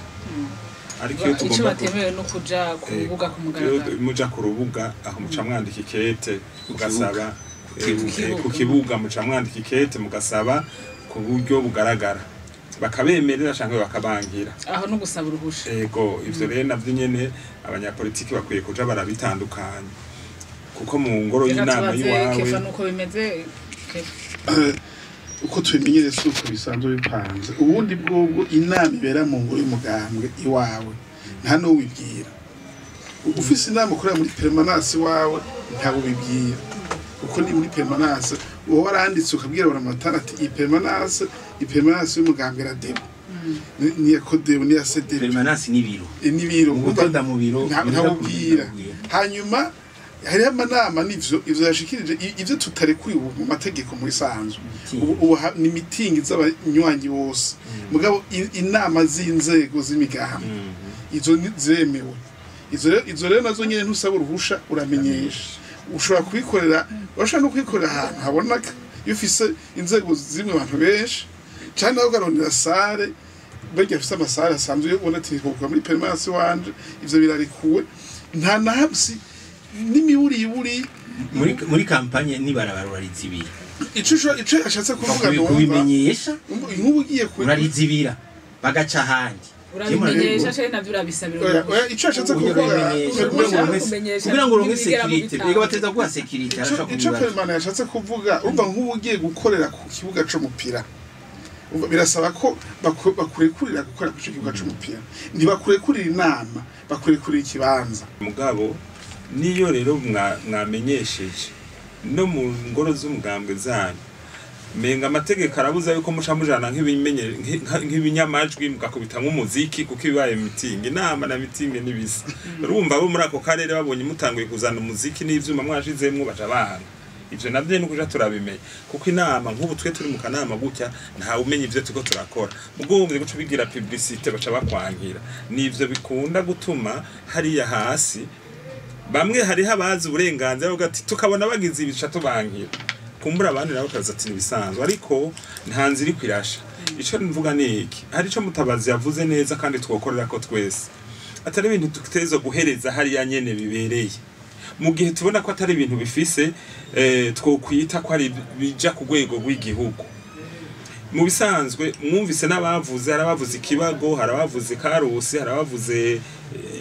Ariko iyo Icyo tugomba batemewe no kuja ku rubuga ku iyo mugaragaro. Muja ku rubuga aho muca mwandika ikete mugasaba Ku kibuga. Ku kibuga muca mwandika ikete mugasaba ku buryo bugaragara, bakabemerera canke bakabangira. Aho no gusaba uruhusha. Ego, ivyo rero navyo nyene abanyapolitiki bakwiye kuja barabitandukanya, kuko mu ngoro Reka y'inama tubaze y'iwawe. Kefa nuko bimeze. Kefa. Uko tubimenyereye si uko bisanzwe bipanze. Ubundi bwobwo inama ibera mu ngoro y'umugambwe iwawe nta n'uwibwira. Ufise inama ukorera muri permanence iwawe ntawe ubibwira, kuko ni muri permanence uba waranditse ukabwira buramatari ati iyi permanence y'umugambwe Radebu, niya Kodebu, niya CDP. Permanence n'ibiro. N'ibiro. Mu gutonda mu biro. Ntawubwira. Hanyuma hariho amanama, n'ivyo ivyo yashikirije, ivyo tutarekuye ubu mu mategeko muri sanzwe. Ubu ni mitingi z'abanywanyi bose, mugabo inama z'inzego z'imigambi izo ni zemewe. Izo rero nazo nyene ntusaba uruhusha, uramenyesha. Ushobora kubikorera, urashobora no kubikorera ahantu haboneka iyo ufise inzego zimwe abantu benshi, canke nawe ukarondera salle burya afise ama salles asanzwe ubona ati kuva muri permanence wanje. Ivyo birarekuwe, nta na hamsi n'imiburiburi. Muri campagne nibarabara urarizibira. Ico yashatse kuvuga numva Kubimenyesha. Nk'ubu ugiye ku Urarizibira bagaca ahandi. Urabimenyesha canke navyo urabisabira Oya, uruhusha? oya, ico yashatse kuvuga Kubimenyesha Kumenyesha kugira ngo uronke ntibigera mu sécurité bitabo. biga bateza guha sécurité ico arashobora ico kubibaza. Permanent yashatse kuvuga, urumva nk'ubu ugiye gukorera ku kibuga c'umupira. Umva, birasaba ko bakurekurira gukora ku ico kibuga c'umupira, ntibakurekurira inama, bakurekurira ikibanza. Mugabo niyo rero mwamenyesheje no mu ngoro z'umugambwe zanyu, menga amategeko arabuza yuko muca mujana nk'ibinyamajwi mugakubita nk'umuziki, kuko ibibaye mitingi, inama na mitingi n'ibisa. Urumva abo muri ako karere babonye mutanguye kuzana umuziki n'ivyuma mwashizemwo, baca banga. Ivyo navyo ni ukuja turabimenya, kuko inama nk'ubu twe turi mu kanama gutya, ntawe umenya ivyo turiko turakora. Mugombye guca ubigira publicité, baca bakwangira. Nivyo bikunda gutuma hariya hasi bamwe hariho abazi uburenganzira, bavuga ati tukabona bagize ibica tubankira, kumbura abandi nabo bakaza ati nibisanzwe, ariko nta nzira iri kwirasha. Ico mvuga ni iki: hari ico Mutabazi yavuze neza kandi twokorera ko twese, atari ibintu dutegerezwa guhereza hariya nyene bibereye. Mu gihe tubona ko atari ibintu bifise twokwita ko ari bija ku rwego rw'igihugu. Mu bisanzwe mwumvise n'abavuze, hari abavuze Ikibago, hari abavuze Karusi, hari abavuze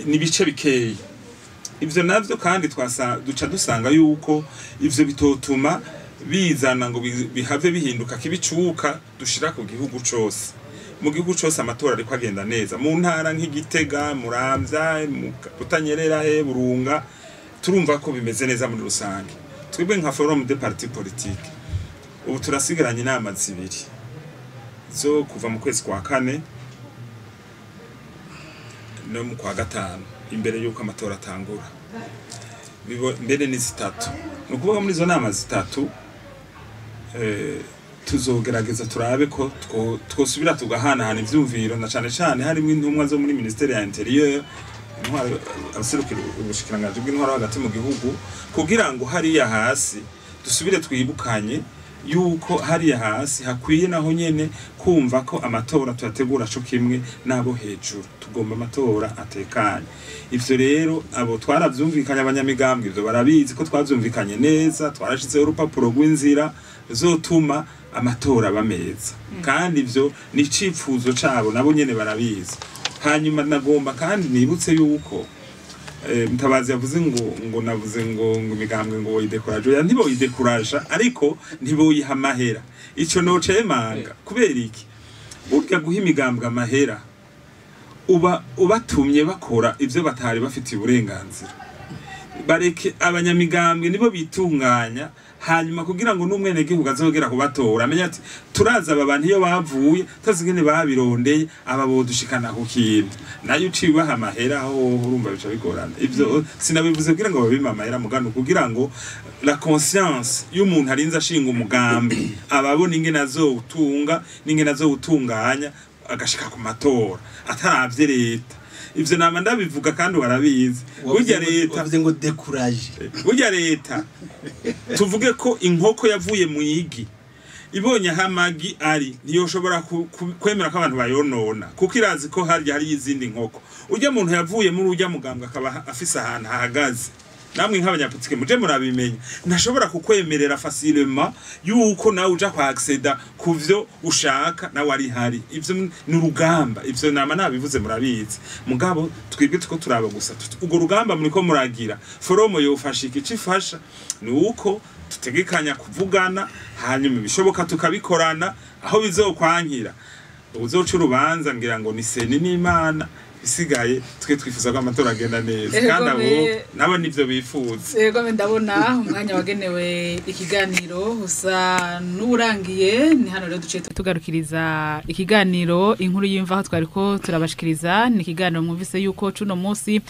n'ibice bikeyi. Ivyo navyo kandi twasa duca dusanga yuko ivyo bitotuma bizana ngo bihave bihinduka kibicuka dushira ku gihugu cose. Mu gihugu cose amatora ariko agenda neza. Mu ntara nk'Igitega, Muramvya, mu Butanyerera, he Burunga, turumva ko bimeze neza muri rusange. Twebwe nka Forum des partis politiques ubu turasigaranye inama zibiri zo kuva mu kwezi kwa kane no mu kwa gatanu imbere y'uko amatora atangura. Mbere ni zitatu. Ni ukuvuga muri izo nama zitatu tuzogerageza turabe ko twosubira tugahanahana ivyumviro, na cane cane harimwo intumwa zo muri ministère ya intérieur, intwaro, abaserukira ubushikiranganji bw'intwaro hagati mu gihugu, kugira ngo hariya hasi dusubire twibukanye yuko hariya hasi hakwiye naho nyene kumva ko amatora tuyategura co kimwe n'abo hejuru. Tugomba amatora atekanye. Ivyo rero abo twaravyumvikanye, abanyamigambwe ivyo barabizi ko twavyumvikanye neza, twarashizeho urupapuro rw'inzira zotuma amatora aba meza, kandi ivyo ni icifuzo cabo, nabo nyene barabizi. Hanyuma nagomba kandi nibutse yuko Mutabazi yavuze ngo navuze ngo imigambwe ngo boyidekuraje. Oya, ntiboyidekuraja, ariko ntiboyiha amahera. Ico nocemanga kubera iki? Burya guha imigambwe amahera uba ubatumye bakora ivyo batari bafitiye uburenganzira. Bareke abanyamigambwe nibo bitunganya, hanyuma kugira ngo n'umwenegihugu azogera kubatora amenye ati turazi aba bantu iyo bavuye, tuzi ingene babirondeye, aba bodushikana ku kintu. Nayo uciye ubaha amahera aho urumva bica bigorana. Ivyo sinabivuze kugira ngo babime amahera mugano, kugira ngo la conscience y'umuntu arinze ashinga umugambi ababona ingene azowutunga n'ingene azowutunganya agashika ku matora ataravye leta. Ivyo nama ndabivuga kandi barabizi. Burya leta Wavuze ngo décourage. Burya leta, tuvuge ko inkoko yavuye mu igi, ibonye aho amagi ari, ntiyoshobora kwemera ko abantu bayonona, kuko irazi ko harya hari izindi nkoko. Urya muntu yavuye muri urya mugambwe akaba afise ahantu ahagaze, namwe nk'abanyapolitike muje murabimenya, ntashobora kukwemerera facilement yuko nawe uja kwa accéder ku vyo ushaka nawe ari hari. Ivyo ni urugamba, ivyo nama nabivuze, murabizi. Mugabo twebwe tuko turaba gusa urwo rugamba muriko muragira, forum yofasha iki? Icifasha ni uko tutegekanya kuvugana, hanyuma ibishoboka tukabikorana. Aho bizokwankira, uzoca urubanza ngira ngo ni CENI n'Imana. Isigaye twe twifuza ko amatora agenda neza, kandi abo nabo nivyo bifuza. Yego, ndabona umwanya wagenewe ikiganiro usa n'urangiye. Ni hano rero duciye tugarukiriza ikiganiro Inkuru y'Imvaho twariko turabashikiriza. Ni ikiganiro mwumvise yuko cuno munsi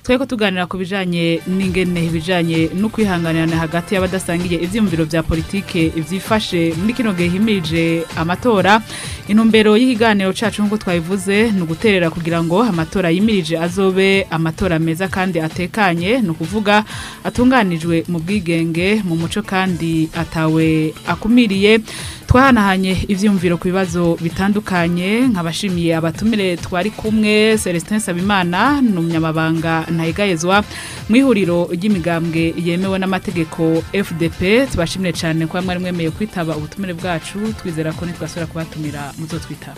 twariko tuganira ku bijanye n'ingene ibijanye no kwihanganirana hagati y'abadasangiye ivyiyumviro vya politike ivyifashe muri kino gihe himirije amatora. Intumbero y'ikiganiro cacu, nk'uko twabivuze, ni uguterera kugira ngo amatora yimirije azobe amatora meza kandi atekanye, ni ukuvuga atunganijwe mu bwigenge, mu muco kandi atawe akumiriye. Twahanahanye ivyumviro ku bibazo bitandukanye. Nkabashimiye abatumire twari kumwe: Celestin Sabimana, ni umunyamabanga ntayigayezwa mu ihuriro ry'imigambwe yemewe n'amategeko FDP. Tubashimire cyane kuba mwari mwemeye kwitaba ubutumire bwacu. Twizera ko nitwasubira kubatumira muzotwitaba.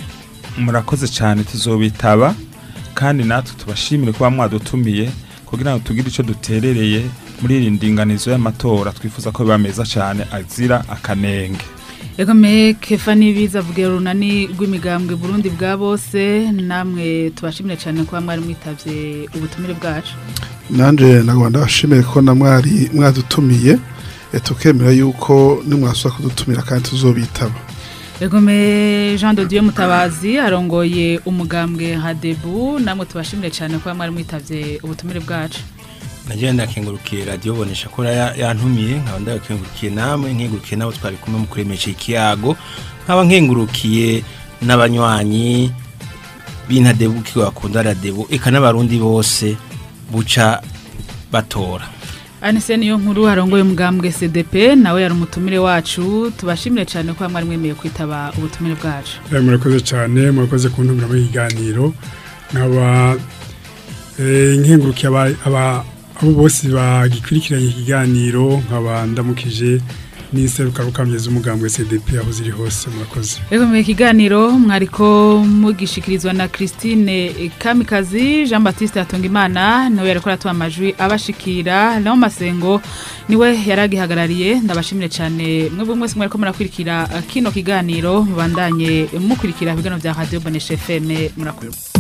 Murakoze cyane, tuzobitaba, kandi natwe tubashimire kuba mwadutumiye kugira ngo tugire ico duterereye muri iri ndinganizo y'amatora twifuza ko biba meza cyane, azira akanenge. Egome Kefa Nibiza avuga urunani rw'imigambwe Burundi bwa bose, namwe tubashimire cyane kuba mwari mwitavye ubutumire bwacu. Nanje nagomba ndabashimire ko namwari mwadutumiye, tukemera yuko nimwasubira kudutumira kandi tuzobitaba. Egome Jean de Dieu Mutabazi arongoye umugambwe Hadebu, namwe tubashimire cyane kuba mwari mwitavye ubutumire bwacu. Naje ndakengurukiye radio bonesha ko yantumiye, nkaba ndakengurukiye namwe, nkengurukiye nabo twari kumwe mu kuremesha ikiyago, nkaba nkengurukiye n'abanywanyi b'Intadebu bakunda Radebu, eka n'abarundi bose buca batora. Anise niyo nkuru arongoye umugambwe CDP, nawe yari umutumire wacu, tubashimire cyane ko mwari mwemeye kwitaba ubutumire bwacu. Murakoze cyane, murakoze kuntumira mu kiganiro, nkaba nkengurukiye abo bose bagikurikiranye ikiganiro, nkaba ndamukije n'inserukarukamye z'umugambwe CDP aho ziri hose, murakoze. Ego mu kiganiro mwariko mugishikirizwa na Christine Kamikazi, Jean Baptiste Hatungimana niwe yariko aratuba amajwi abashikira, Leon Masengo niwe yaragihagarariye. Ndabashimire cyane mwebwe mwese mwariko murakurikira kino kiganiro, mubandanye mukurikira ibiganiro bya Radio Bonesha FM. Murakoze.